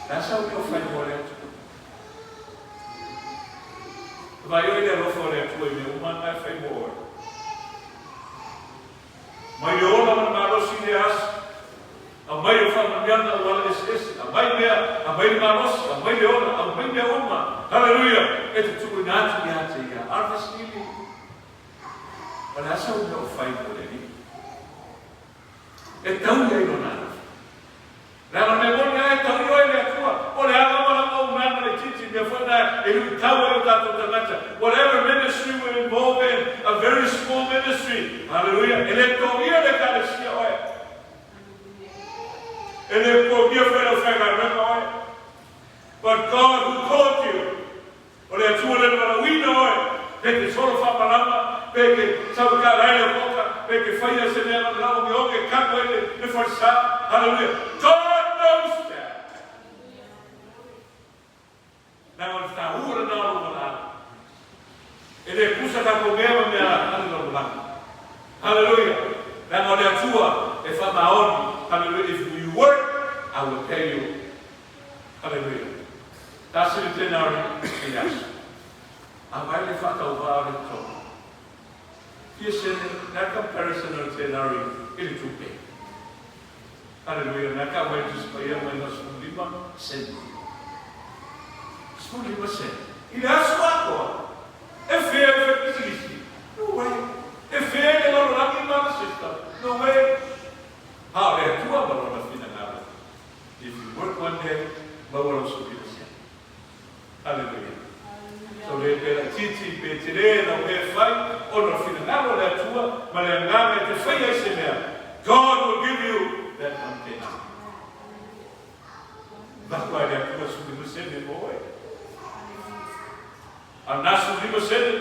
[SPEAKER 1] Le a sau mea o fai mo le Atua? Vaai oe i le alofa o le Atua i mea uma na e fai mo oe. Mai le ola ma le malosi i lea aso. Aumai o faamanuiaga auala eseese, aumai mea, aumai le malosi, aumai le ola, aumai mea uma. Haleluia! E te tuuina atu ia te ia. A o le fesili, o le a sau mea o fai mo le Alii? E tau i ai lona alofa. Leaga o le mea moni lava e tau i oe le Atua, o le a lava lau auaunaga laitiiti, mea foi na e luitau ai o tatou tagata, whatever ministry we're involved in, a very small ministry, haleluia, e le togia le Ekalesia oe. E le togia foi le aufaigaluega oe. But God who called you, o le Atua lea na valaauina oe, pe te solo faamalama, pe te sau i kalaele o poka, pe te faia se mea na ogeoge e kanu ai le falesa. Haleluia. God knows that. Leaga o le taua lena o lou valaau. E le tusa tatou mea ma mea a le lalolagi. Haleluia. Leaga o le Atua e faamaoni. Haleluia. If you work, I will pay you. Haleluia. Tasi le tenari i le aso. A vai le faatauvaa o le totogi. Fia sene, le a le comparison o le tenari i le tupe? Haleluia. Lea ka aumai le Tusi Paia mai na 15 sene. 15 sene. I le aso atoa. E fea e fai pisinisi? No way. E fea i le lalolagi ma le system? No way. A o le Atua ma Lona finagalo. If you work one day, maua lau 15 sene. Haleluia. So le tele lau mea e fai, ona o le finagalo o le Atua ma le agaga e te faia ai se mea, God will give you that one tenth. Avatu lava e le Atua 15 sene mo oe. A o lena 15 sene,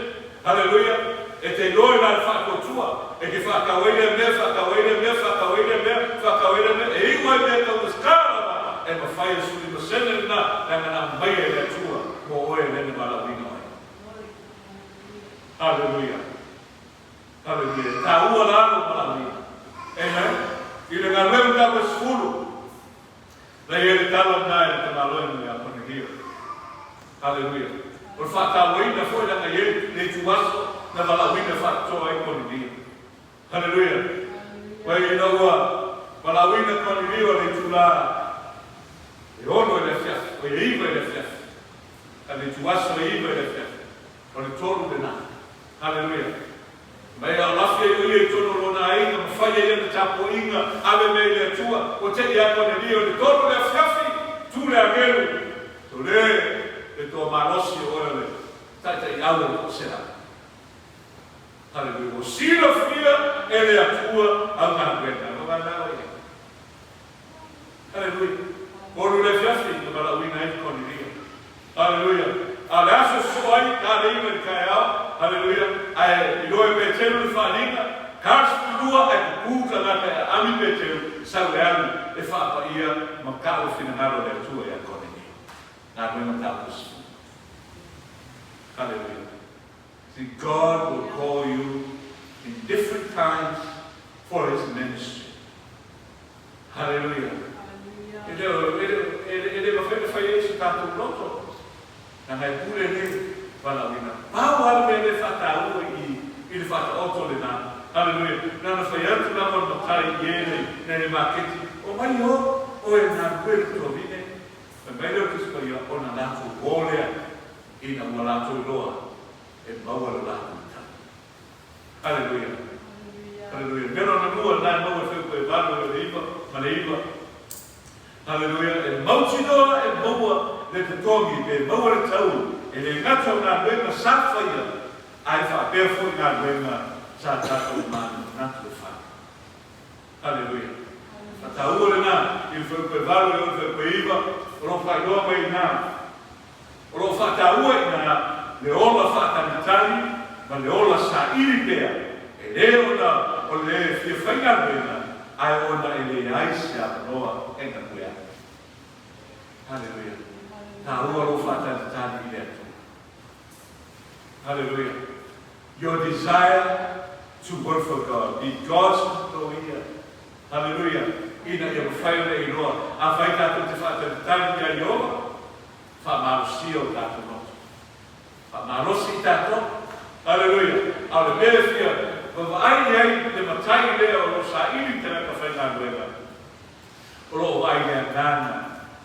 [SPEAKER 1] haleluia, e te iloa i la le faatuatua, e te faatau ai lea mea, faatau ai lea mea, faatau ai lea mea, faatau ai lea mea, e iu ai mea taugata lava, e mafai e le 15 sene lena, leaga na aumaia e le Atua mo oe e lena valaauina oe. Haleluia. Haleluia. E taua la lou valaauina. Amen. I le galuega tau e 10, na i ai le tala lena i le tamaloina ia Konelio. Haleluia. O le faatauaina foi leaga i ai le ituaso na valaauina faapitoa ai Konelio. Haleluia. Mai ina ua valaauina Konelio i le itula e 6 i le afiafi, o e 9 i le afiafi. A le ituaso e 9 i le afiafi, o le 3 lena. Haleluia. Mai a o lafi ai o ia i totonu o lona aiga, ma fai ai ana tapuaiga, ave mea i le Atua, ua te'i ia Konelio i le 3 i le afiafi, tu le agelu, o le le toamalosi o oe o le taitaiau o le 100. Haleluia. Ua silafia e le Atua au galuega. Ma vanau ai. Haleluia. 3 i le afiafi na valaauina ai Konelia. Haleluia. A le aso sosoo ai, ta le 9 i le taeao. Haleluia. Ae iloa e Peteru le faaaliga, 42 ae kukū tagata e aami Peteru, sau e alu e faapaia ma tau le finagalo o le Atua ia Konelia. Galuega tapu 10. Haleluia. See, God will call you in different times for His ministry. Hallelujah. E le mafai ona fai ai se tatou loto. Leaga e pule le valaauina. Pau lava le mea lea e faataua i le faataoto lena. Hallelujah. Na ona fai atu lava o le matai i e nei, nei le maketi. O mai o, o e galulue le tuavine. Fai mai lea o le Tusi Paia, ona latou o lea, ina ua latou iloa e maua le latou tau. Hallelujah. Hallelujah. Mea lona lua lena e maua e fuaiupu e 8 e le 9 ma le 9. Hallelujah. E mautinoa e maua le totogi pe maua le tau e le gata o galuega sa faia, ae faapea foi galuega sa tatou manatunatu e fai. Hallelujah. Faataua lena i le fuaiupu e 8 e oo i le fuaiupu e 9, o lo o faailoa mai i ina. O lo o faataua i ina le ola faatalitali ma le ola saili pea, e le ona o le fia faigaluega, ae ona e leai se avanoa e galue ai. Haleluia. Taua lou faatalitali i le Atua. Haleluia. Your desire to work for God. Be God's employee. Haleluia. Ina ia mafai ona e iloa, afai tatou te faatalitali ia Ieova, faamalosia o tatou loto. Faamalosi i tatou. Haleluia. A o le mea e fia vaavaai i ai le matai lea o lo o saili i tagata faigaluega, o lo o vaai i le agaga,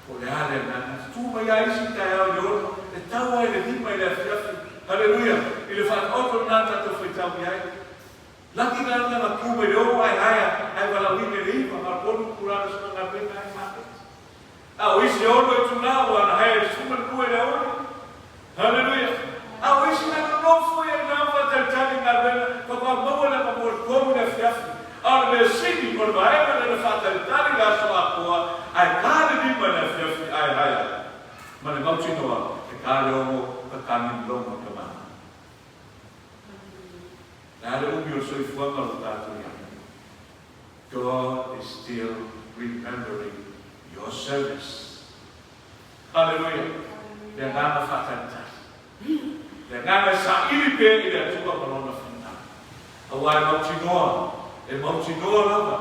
[SPEAKER 1] po o le a le agaga. E tutū mai lava isi i taeao i le 6, e tau ai le 5 i le afiafi. Haleluia. I le faataoto lena tatou faitau i ai. Laki gana na tu mai le 6 ae haea ae valaauina i le 9, ma le 3 itula na sona galuega ai maketi. A o isi e 6 itula ua na haea i le 12 i le aoauli. Haleluia. A o isi na nonofo ia i na faatalitali i galuega, faatoa maua le avanoa i le 3 i le afiafi. A o le mea sili, o le vaega lea na faatalitali i le aso atoa, ae ta le 5 i le afiafi ae haea. Ma le mautinoa, e ta le 6 tatagi le logo i ka mana. Le a le umi o le soifuaga o lo tatou ia. God is still remembering your service. Hallelujah. Le agaga faatalitali. Le agaga e saili pea i le Atua ma lona finagalo. Aua e mautinoa, e mautinoa lava,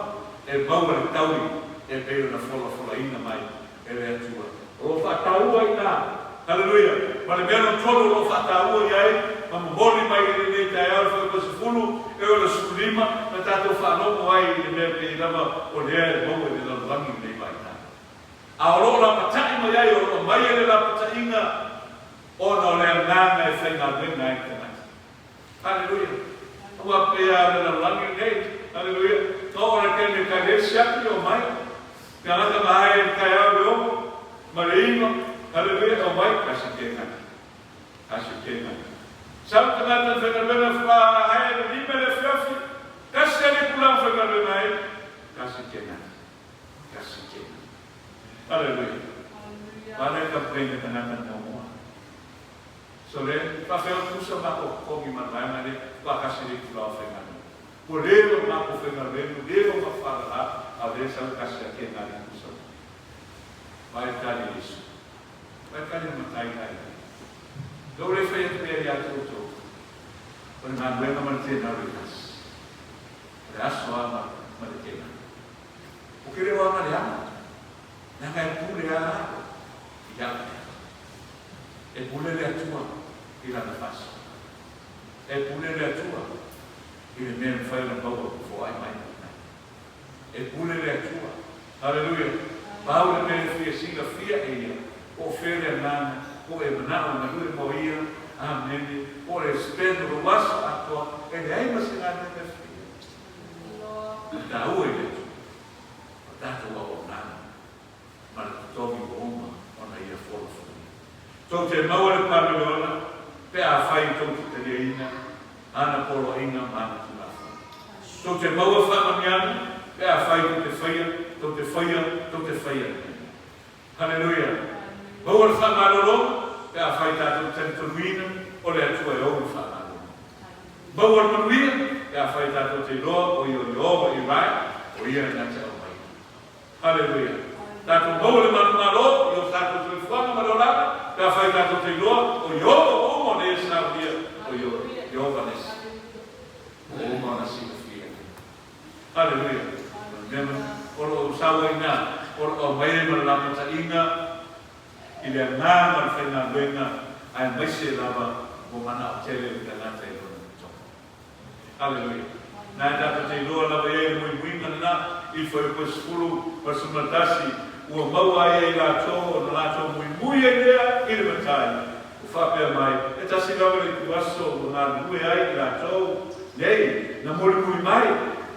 [SPEAKER 1] e maua le taui e pei ona folafolaina mai e le Atua. O lo o faataua i ina. Haleluia. Ma le mea lona tolu o lo o faataua i ai, ma momoli mai i lenei taeao le fuaiupu 10 e oo i le 15, na tatou faalogo ai i le mea pei lava o lea e maua i le lalolagi lenei vaitau. A o lo o lapata'i mai ai, o lo o aumai ai le lapata'iga ona o le agaga e faigaluega ai le tagata. Haleluia. Aua pei lava o le lalolagi lenei. Haleluia. Na oo le taimi e tali ai le siaki o mai. Tagata ma ae i le taeao i le 6 ma le 9. Haleluia. O mai, kasi te gata. Kasi te gata. Sau le tagata na faigaluega faatoa ae le 5 i le afiafi, tasi lava le itula na faigaluega ai, tasi kenali, tasi kenali. Aleluia. Pale le complain a tagata na muamua. Sole, faafeai o tusa matou totogi ma le vaega lea, faatoa tasi le itula o faigaluega. Ua leva ona matou faigaluega, ua leva ona faafalala, a o lea e sau le tasi a kenali tusa mai. Vaai le tali a Iesu. Vaai le tali a le Matai la e i ai. Lea ua le fai atu mea ia te outou, o le galuega ma le tenau e tasi. O le aso lava ma le tenau. Ou te le o aga leaga, leaga e pule lava au i au mea. E pule le Atua i Lana faasoa. E pule le Atua i le mea e mafai ona maua foai mai mai mai. E pule le Atua. Haleluia! Pau le mea e fia silafia e Ia, po o fea le agaga, po o e manao e galue mo Ia, amene, po o le spend o lou aso atoa, e leai ma se galuega e faia. O le taua i le Atua, o tatou auaunaga ma le totogi ua uma ona Ia folafolaina. Tou te maua le pamiliona pe afai tou te taliaina Ana poloaiga ma Ana Tulafono. Tou te maua faamanuiaga pe afai tou te faia, tou te faia, tou te faia le mea. Haleluia! Maua le faamalologa pe afai tatou te talitonuina o le Atua e ou le faamalologa. Maua le manuia pe afai tatou te iloa o Ia o Ieova i Rae, o Ia na te aumaia. Haleluia! Tatou maua le manumalo i o tatou soifuaga ma le olaga, pe afai tatou te iloa o Ieova ua uma ona ia saunia, o Ieova nisi ua uma ona silafia. Haleluia! O le mea moni, o lo o sau ai ina, o lo o aumai ai ma le lapataiga i le agaga o le faigaluega, aemaise lava ua manao tele le tagata i lona totogi. Aleluia. Na e tatou te iloa lava i ai le muimuiga lena i le fuaiupu e 11, ua maua ai e i latou ona latou muimui ai lea i le matai, ua faapea mai, e tasi lava le ituaso ua galulue ai i latou nei, na mulimuli mai,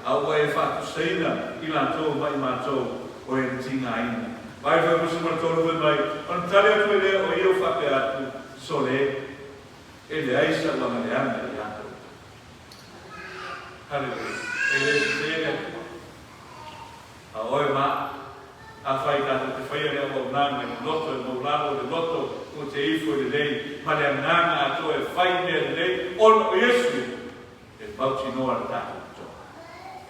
[SPEAKER 1] a ua e faatusaina i latou ma i matou o e na tigaina. Vaai le fuaiupu 13 fai mai, ona tali atu ai lea o ia ua faapea atu, Sole, E leai sau agaleaga ia te outou. Haleluia. E le sese le Atua. A oe ma au, afai tatou te faia le auaunaga i le loto e maulalo le loto ua te ifo i lelei ma le agaga atoa e fai mea lelei ona o Iesu e mautinoa le tatou totoa.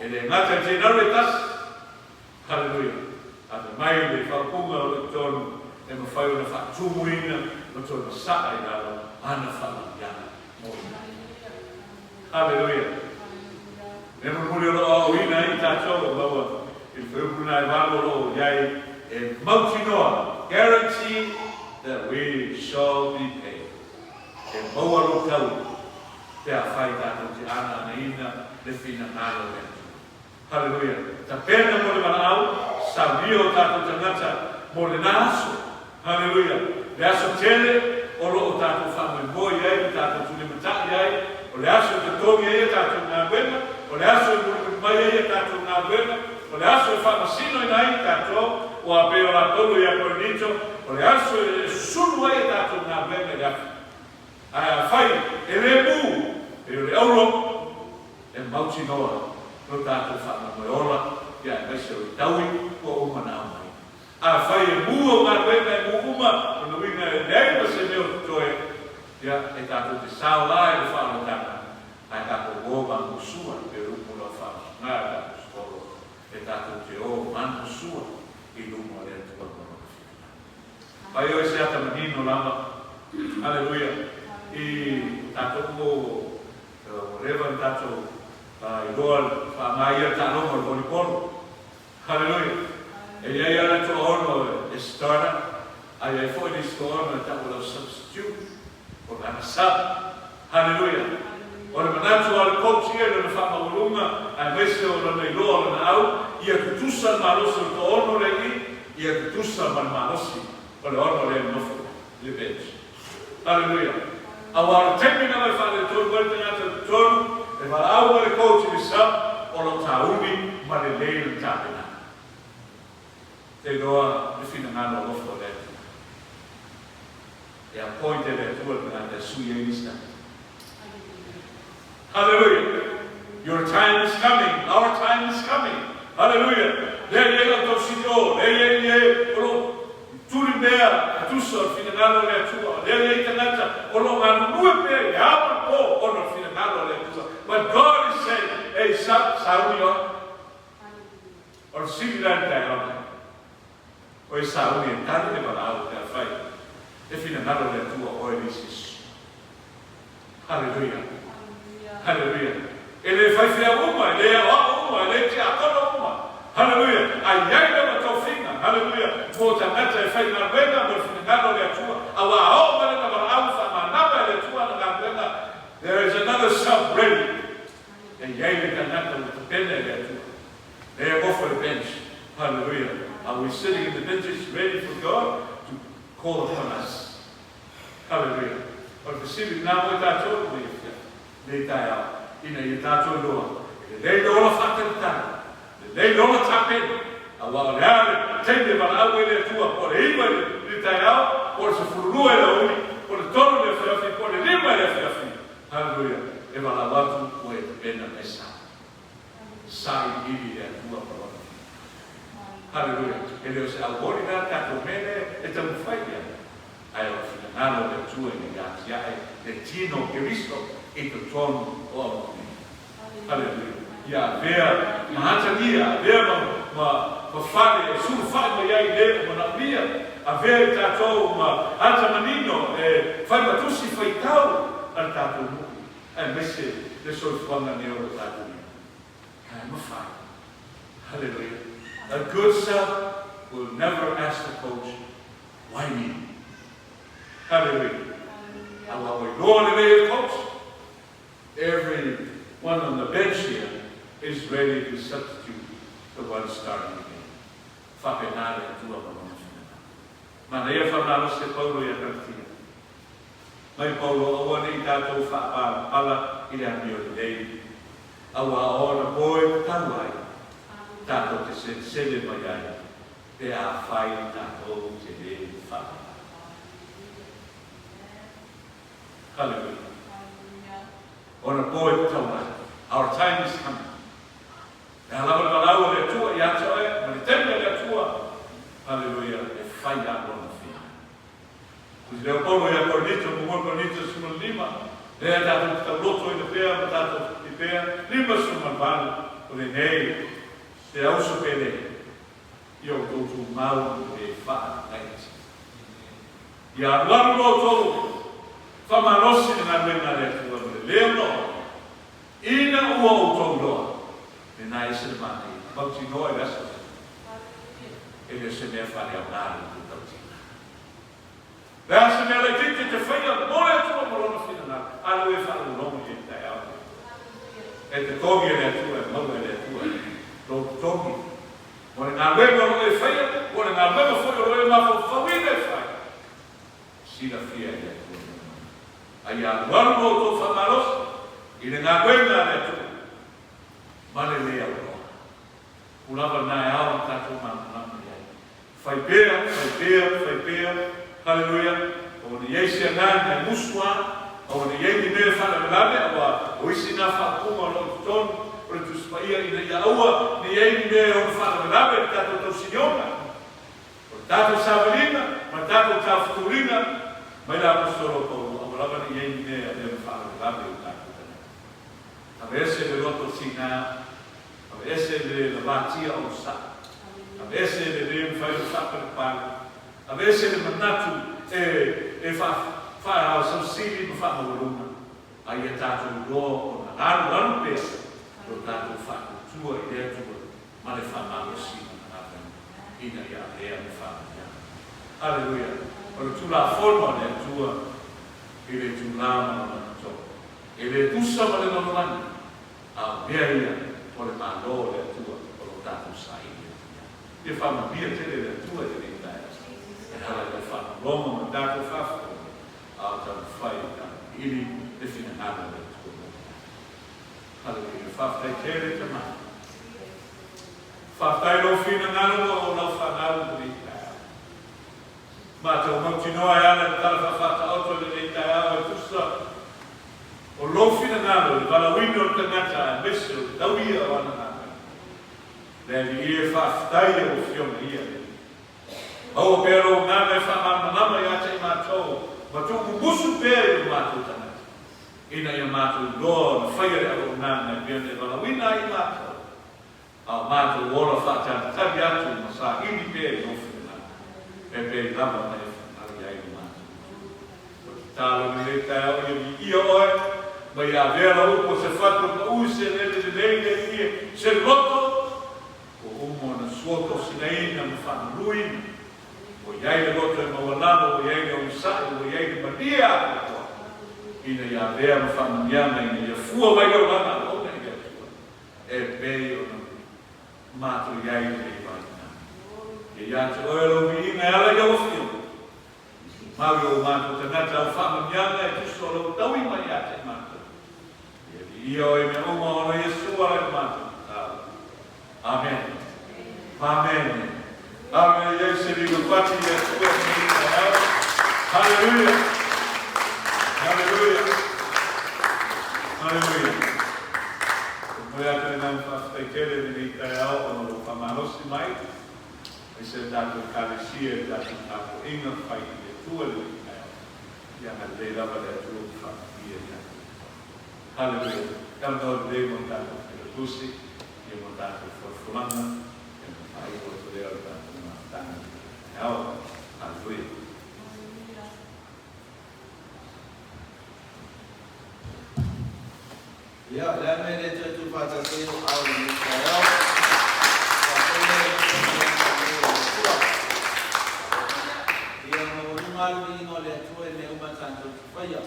[SPEAKER 1] E le gata i tenau le tasi. Haleluia. Ave mai le faaupuga o lo o i totonu e mafai ona faatumuina ma toe masaa i lalo ana faamanuiaga mo i matou. Haleluia. Mea mulimuli o lo o aoaoina ai i tatou e maua i le fuaiupu lena e 8 o lo o i ai e mautinoa, guarantee that we shall be paid. E maua lou tau pe afai tatou te anaanaina le finagalo o le Atua. Haleluia! Tapena mo le valaau, saunia o tatou tagata mo lena aso. Haleluia! Le aso tele o lo o tatou faamoemoe i ai ma tatou tulimatai ai, o le aso e totogi ai a tatou galuega, o le aso e mulimuli mai ai a tatou galuega, o le aso e faamasinoina ai i tatou, ua pei o la Paulo ia Korinito, o le aso e sulu ai a tatou galuega i le afi. Ae afai e le mu, pei o le auro, e mautinoa lo tatou faamoemoe ola ia aemaise o le taui ua uma ona aumai. Afai e mu au galuega e mu uma, lona uiga e leai ma se mea o totoe, ia e tatou te sao la i le faaolataga, ae tatou o manusua e pei o le upu o lau faamasina e tatou sikolo, e tatou te o manusua i luma o le Atua ma Lona finagalo. Mai oe se ata manino lava, haleluia, i tatou ua leva ona tatou iloa faaaoga ia le taaloga o le volleyball. Haleluia. E i ai lava le toaono e starter, a i ai foi le isi toaono e tau o lau substitute, o lana sub. Haleluia. O le manatu a le coach ia i lona faamaualuga aemaise o lona iloa o lana au, ia tutusa le malosi o le toaono lea i i, ia tutusa ma le malosi o le ono lea e nofo i le bench. Haleluia! Aua o le taimi lava e faaletonu ai le tagata i totonu, e valaau mai le coach i le sub, o lo o tauli ma lelei lana tapenaga. Te iloa le finagalo alofa o le Atua. E appoint e le Atua le tagata e sui ai nisi tagata. Hallelujah. Your time is coming. Our time is coming. Hallelujah. Lea i ai lau tausili o, lea i ai e o loo tuli mea e tusa o le finagalo o le Atua. Lea i ai tagata o loo galulue pea i le ao ma le po ona o le finagalo o le Atua. But God is saying, "Ei, sa, sauni oe." O le fesili la i le taeao nei, o e sauni e tali le valaau pe afai e finagalo le Atua oe le isi aso? Haleluia! Haleluia! E le faifeau uma, e le aoao uma, e le tiakono uma. Haleluia! A i ai lava tofiga, haleluia, mo tagata e faigaluega mo le finagalo o le Atua, aua a oo mai lana valaau faamanava e le Atua ana galuega, there is another sub ready. E i ai le tagata ua tapena e le Atua. Lea e nofo i le bench. Haleluia! Are we sitting in the benches ready for God to call upon us? Haleluia! O le fesili lena mo i tatou i lenei afiafi, lenei taeao, ina ia tatou iloa, e lelei le ola faatalitali, lelei le ola tapena, aua o le a le taimi e valaau ai le Atua, po o le 9 i le taeao, po o le 12 i le aoauli, po o le 3 i le afiafi, po o le 5 i le afiafi, haleluia, e valaau atu ua e tapena me sa. Sailiili le Atua ma Lona Finagalo. Haleluia! E le o se auoli la le tatou mea lea e taumafai i ai, ae o le finagalo o le Atua ina ia atiae le tino o Keriso i totonu o aumauina. Haleluia! Ia avea ma atagia, avea ma, ma, ma fale e sulufai mai ai le o manaomia, avea i tatou ma ata manino e fai ma tusi faitau a le tatou nuu, aemaise le soifuaga nei o lo tatou i ai. Ae mafai. Haleluia. A good sub will never ask the coach, "Why me?" Haleluia. Aua ua iloa lelei e le coach, every one on the bench here is ready to substitute the one starting the game. Faapena le Atua ma Lona finagalo. Manaia faamalosi e Paulo ia Galatia. Mai Paulo, Aua ne i tatou faapalapala i le amio lelei, aua o ona po e tatau ai tatou te selesele mai ai pe afai tatou te le faapalapala. Haleluia. Ona po e tatau ai. Our time is coming. E a lava le valaau a le Atua ia te oe ma le taimi a le Atua, haleluia, e fai lava lona finagalo. I leo Paulo ia Korinito, muamua Korinito 15, lea tatou te taulotoina pea ma tatou te pea, 58, o lenei te auso pele i o outou tumau i le faagaiti. Ia alualu lo outou faamalosi i le galuega a le Atua ma le leo noa, ina ua outou iloa, lena e ese le manaia, mautinoa i le aso lea. E le o se mea faaleaoga le outou tautino. Le a se mea laitiiti e te faia mo le Atua ma Lona finagalo, a lea ua e faalogologo i ai taeao nei. E totogi e le Atua, e maua e le Atua lou totogi mo le galuega o lo o e faia, po o le galuega foi o lo o e mafaufauina e fai. Silafia e le Atua mea uma nei. A ia alualu lo outou faamalosi i le galuega a le Atua ma le le auloa. Ua lava lena e ao ona tatou malamalama i ai. Fai pea, fai pea, fai pea, Haleluia! Aua ne i ai se agaga e musu a, aua ne i ai ni mea e faalavelave, aua o isi na faaupuga o lo o i totonu o le Tusi Paia ina ia aua ne i ai ni mea e ono faalavelave i le tatou tausinioga, o le tatou savaliga ma le tatou taufetuliga mai le Aposetolo o Paulo, aua lava ne i ai ni mea e avea ma faalavelave i o tatou tagata. Aveese le loto tiga, aveese le lavatia o le sa, aveese le le mafai ona faapalepale, aveese le manatu e e faasausili ma faamaualuga, a ia tatou iloa ona alualu pea lo tatou faatuatua i le Atua ma le faamalosi i Lana galuega ina ia avea ma faamanuiaga. Aleluia! O le Tulafono a le Atua i le itulā ma lona toto. E le tusa ma le lalolagi, a o mea ia o le Malo o le Atua o lo tatou saili atu i ai. Ia faamanuia tele le Atua i lenei taeao e ala i lau faalogologo ma le tatou faafofoga, a o taumafai e tailiili le finagalo o le Atua mo tatou. Haleluia. Faafetai tele Tama. Faafetai lou finagalo ua o lau fanau i lenei taeao. Matou mautinoa e ala i le tala faafaataoto i lenei taeao e tusa. O lou finagalo i le valaauina o le tagata aemaise o le tauia o ana galuega. Le Alii e, faafetai i au Afioga ia le Maua pea lou Agaga e faamalamalama ia te i matou ma tuumumusu pea i o matou tagata, ina ia matou iloa ona faia le auaunaga e pei ona e valaauina ai i matou, a o matou ola faatalitali atu ma saili pea i lou finagalo, e pei lava ona e finagalo i ai lo matou Atua. O le tatalo i lenei taeao ia viia oe, ma ia avea lau upu o se fatu e pau i se eleele lelei, le Alii e, se loto ua uma ona suatosinaina ma faamanuina, ua i ai le loto e maualalo, ua i ai le onosai, ua i ai le malie atoatoa, ina ia avea ma faamanuiaga ina ia fua mai le olaga auauna i le Atua, e pei ona matou i ai i lenei vaitau. Ia ia te oe lou viiga e ala i lau Afioga, Tumau i o matou tagata au faamanuiaga e tusa o lou taui mai ia te matou. Ia viia oe i mea uma ona Iesu ala i lo matou tatalo. Amene. Amene. Amene. Ia i se liga pati i le Atua i lenei taeao. Haleluia. Haleluia. Haleluia. E momoli atu le agaga faafetai tele i lenei taeao ona o lou faamalosi mai. Aemaise le tatou Ekalesia i le tatou tapuaiga fai i le Atua i lenei taeao. Ia agalelei lava le Atua ma faamanuia ia te outou. Haleluia! Talanoa lelei mo le tatou Failautusi, ia mo le tatou folafolaga, ia ma faaiu atu lea o le tatou mafutaga i lenei taeao. Haleluia!
[SPEAKER 2] Ia, o le a le mea e le toe tuufaatasi ai ou ao i lenei taeao? Faafetai lea i le Atua o le Atua. Ia maualuga lava le viiga o le Atua i mea uma tatou te faia.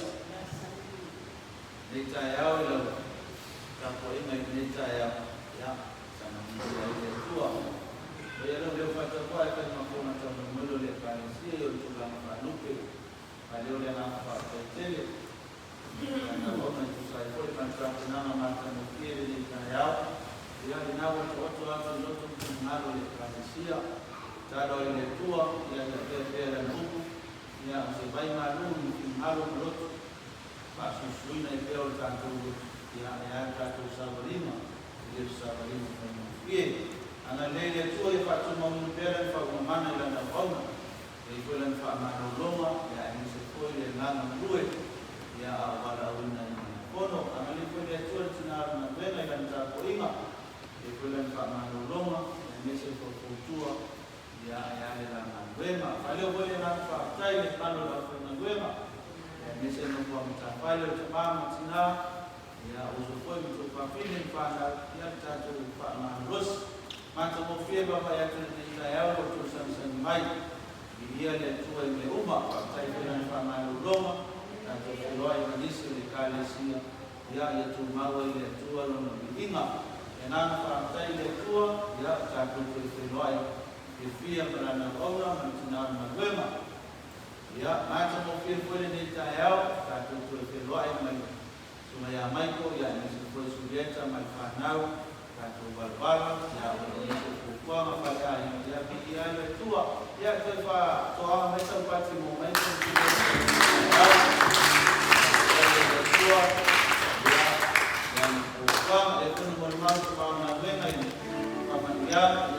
[SPEAKER 2] Lenei taeao i lau tapuaiga i lenei taeao, ia, saga viia ai le Atua. O ia lou leo faatauvaa e fai ma fofoga taumolimoli o le Ekalesia i ona tulaga faalupe, faileo le agaga faafetai tele. Lana e tusa ai foi ma le tapenaga matagofie i lenei taeao, ia lena ua taoto atu i loto ma finagalo o le Ekalesia, tatalo ai i le Atua, ia ia avea pea Lana upu, ia o se vai malu i finagalo ma loto, faasuisuina ai pea o tatou loto, ia e a le tatou savaliga, e le o se savaliga faigofie. Agalelei le Atua ia faatumauina pea Lana faauuga mana i Lana auauna, E i ai foi lana faamalologa, ia aemaise foi le agaga galue, ia a o valaauina ai ma le fono. Agalelei foi le Atua i le tina o le galuega i lana tapuaiga, e i ai foi lana faamalologa, ia aemaise le faufautua, ia e a le la galuega. Faaleo foi le agaga faafetai i le mamalu o le aufaigaluega, ia aemaise le nofo a matafale o tama ma tina, ia uso foi ma tuafafine ma fanau, ia le tatou faamalolosi. Matagofie vaavaai atu i lenei taeao lo outou sagisagi mai. Viia le Atua i mea uma. Faafetai foi i Lana faamalologa, tatou feiloai ma nisi o le Ekalesia, ia, ia tumau ai le Atua Lona viiga. Le agaga faafetai i le Atua, ia, o tatou toe feiloai fiafia ma Lana auauna ma le tina o le galuega. Ia, matagofie foi lenei taeao, tatou toe feiloai ma le Susuga ia Michael, ia aemaise foi Sulieta ma le fanau, tatou valavala, ia ua i ai se fuafuaga faaleaiga, ia viia ai le Atua. Ia toe faatoaga mai sau pati mo Michael ma Sulieta i lenei taeao. Faafetai i le Atua, ia, i ana fuafuaga. Lea foi na molimau le tama o le galuega i le faamanuiaga.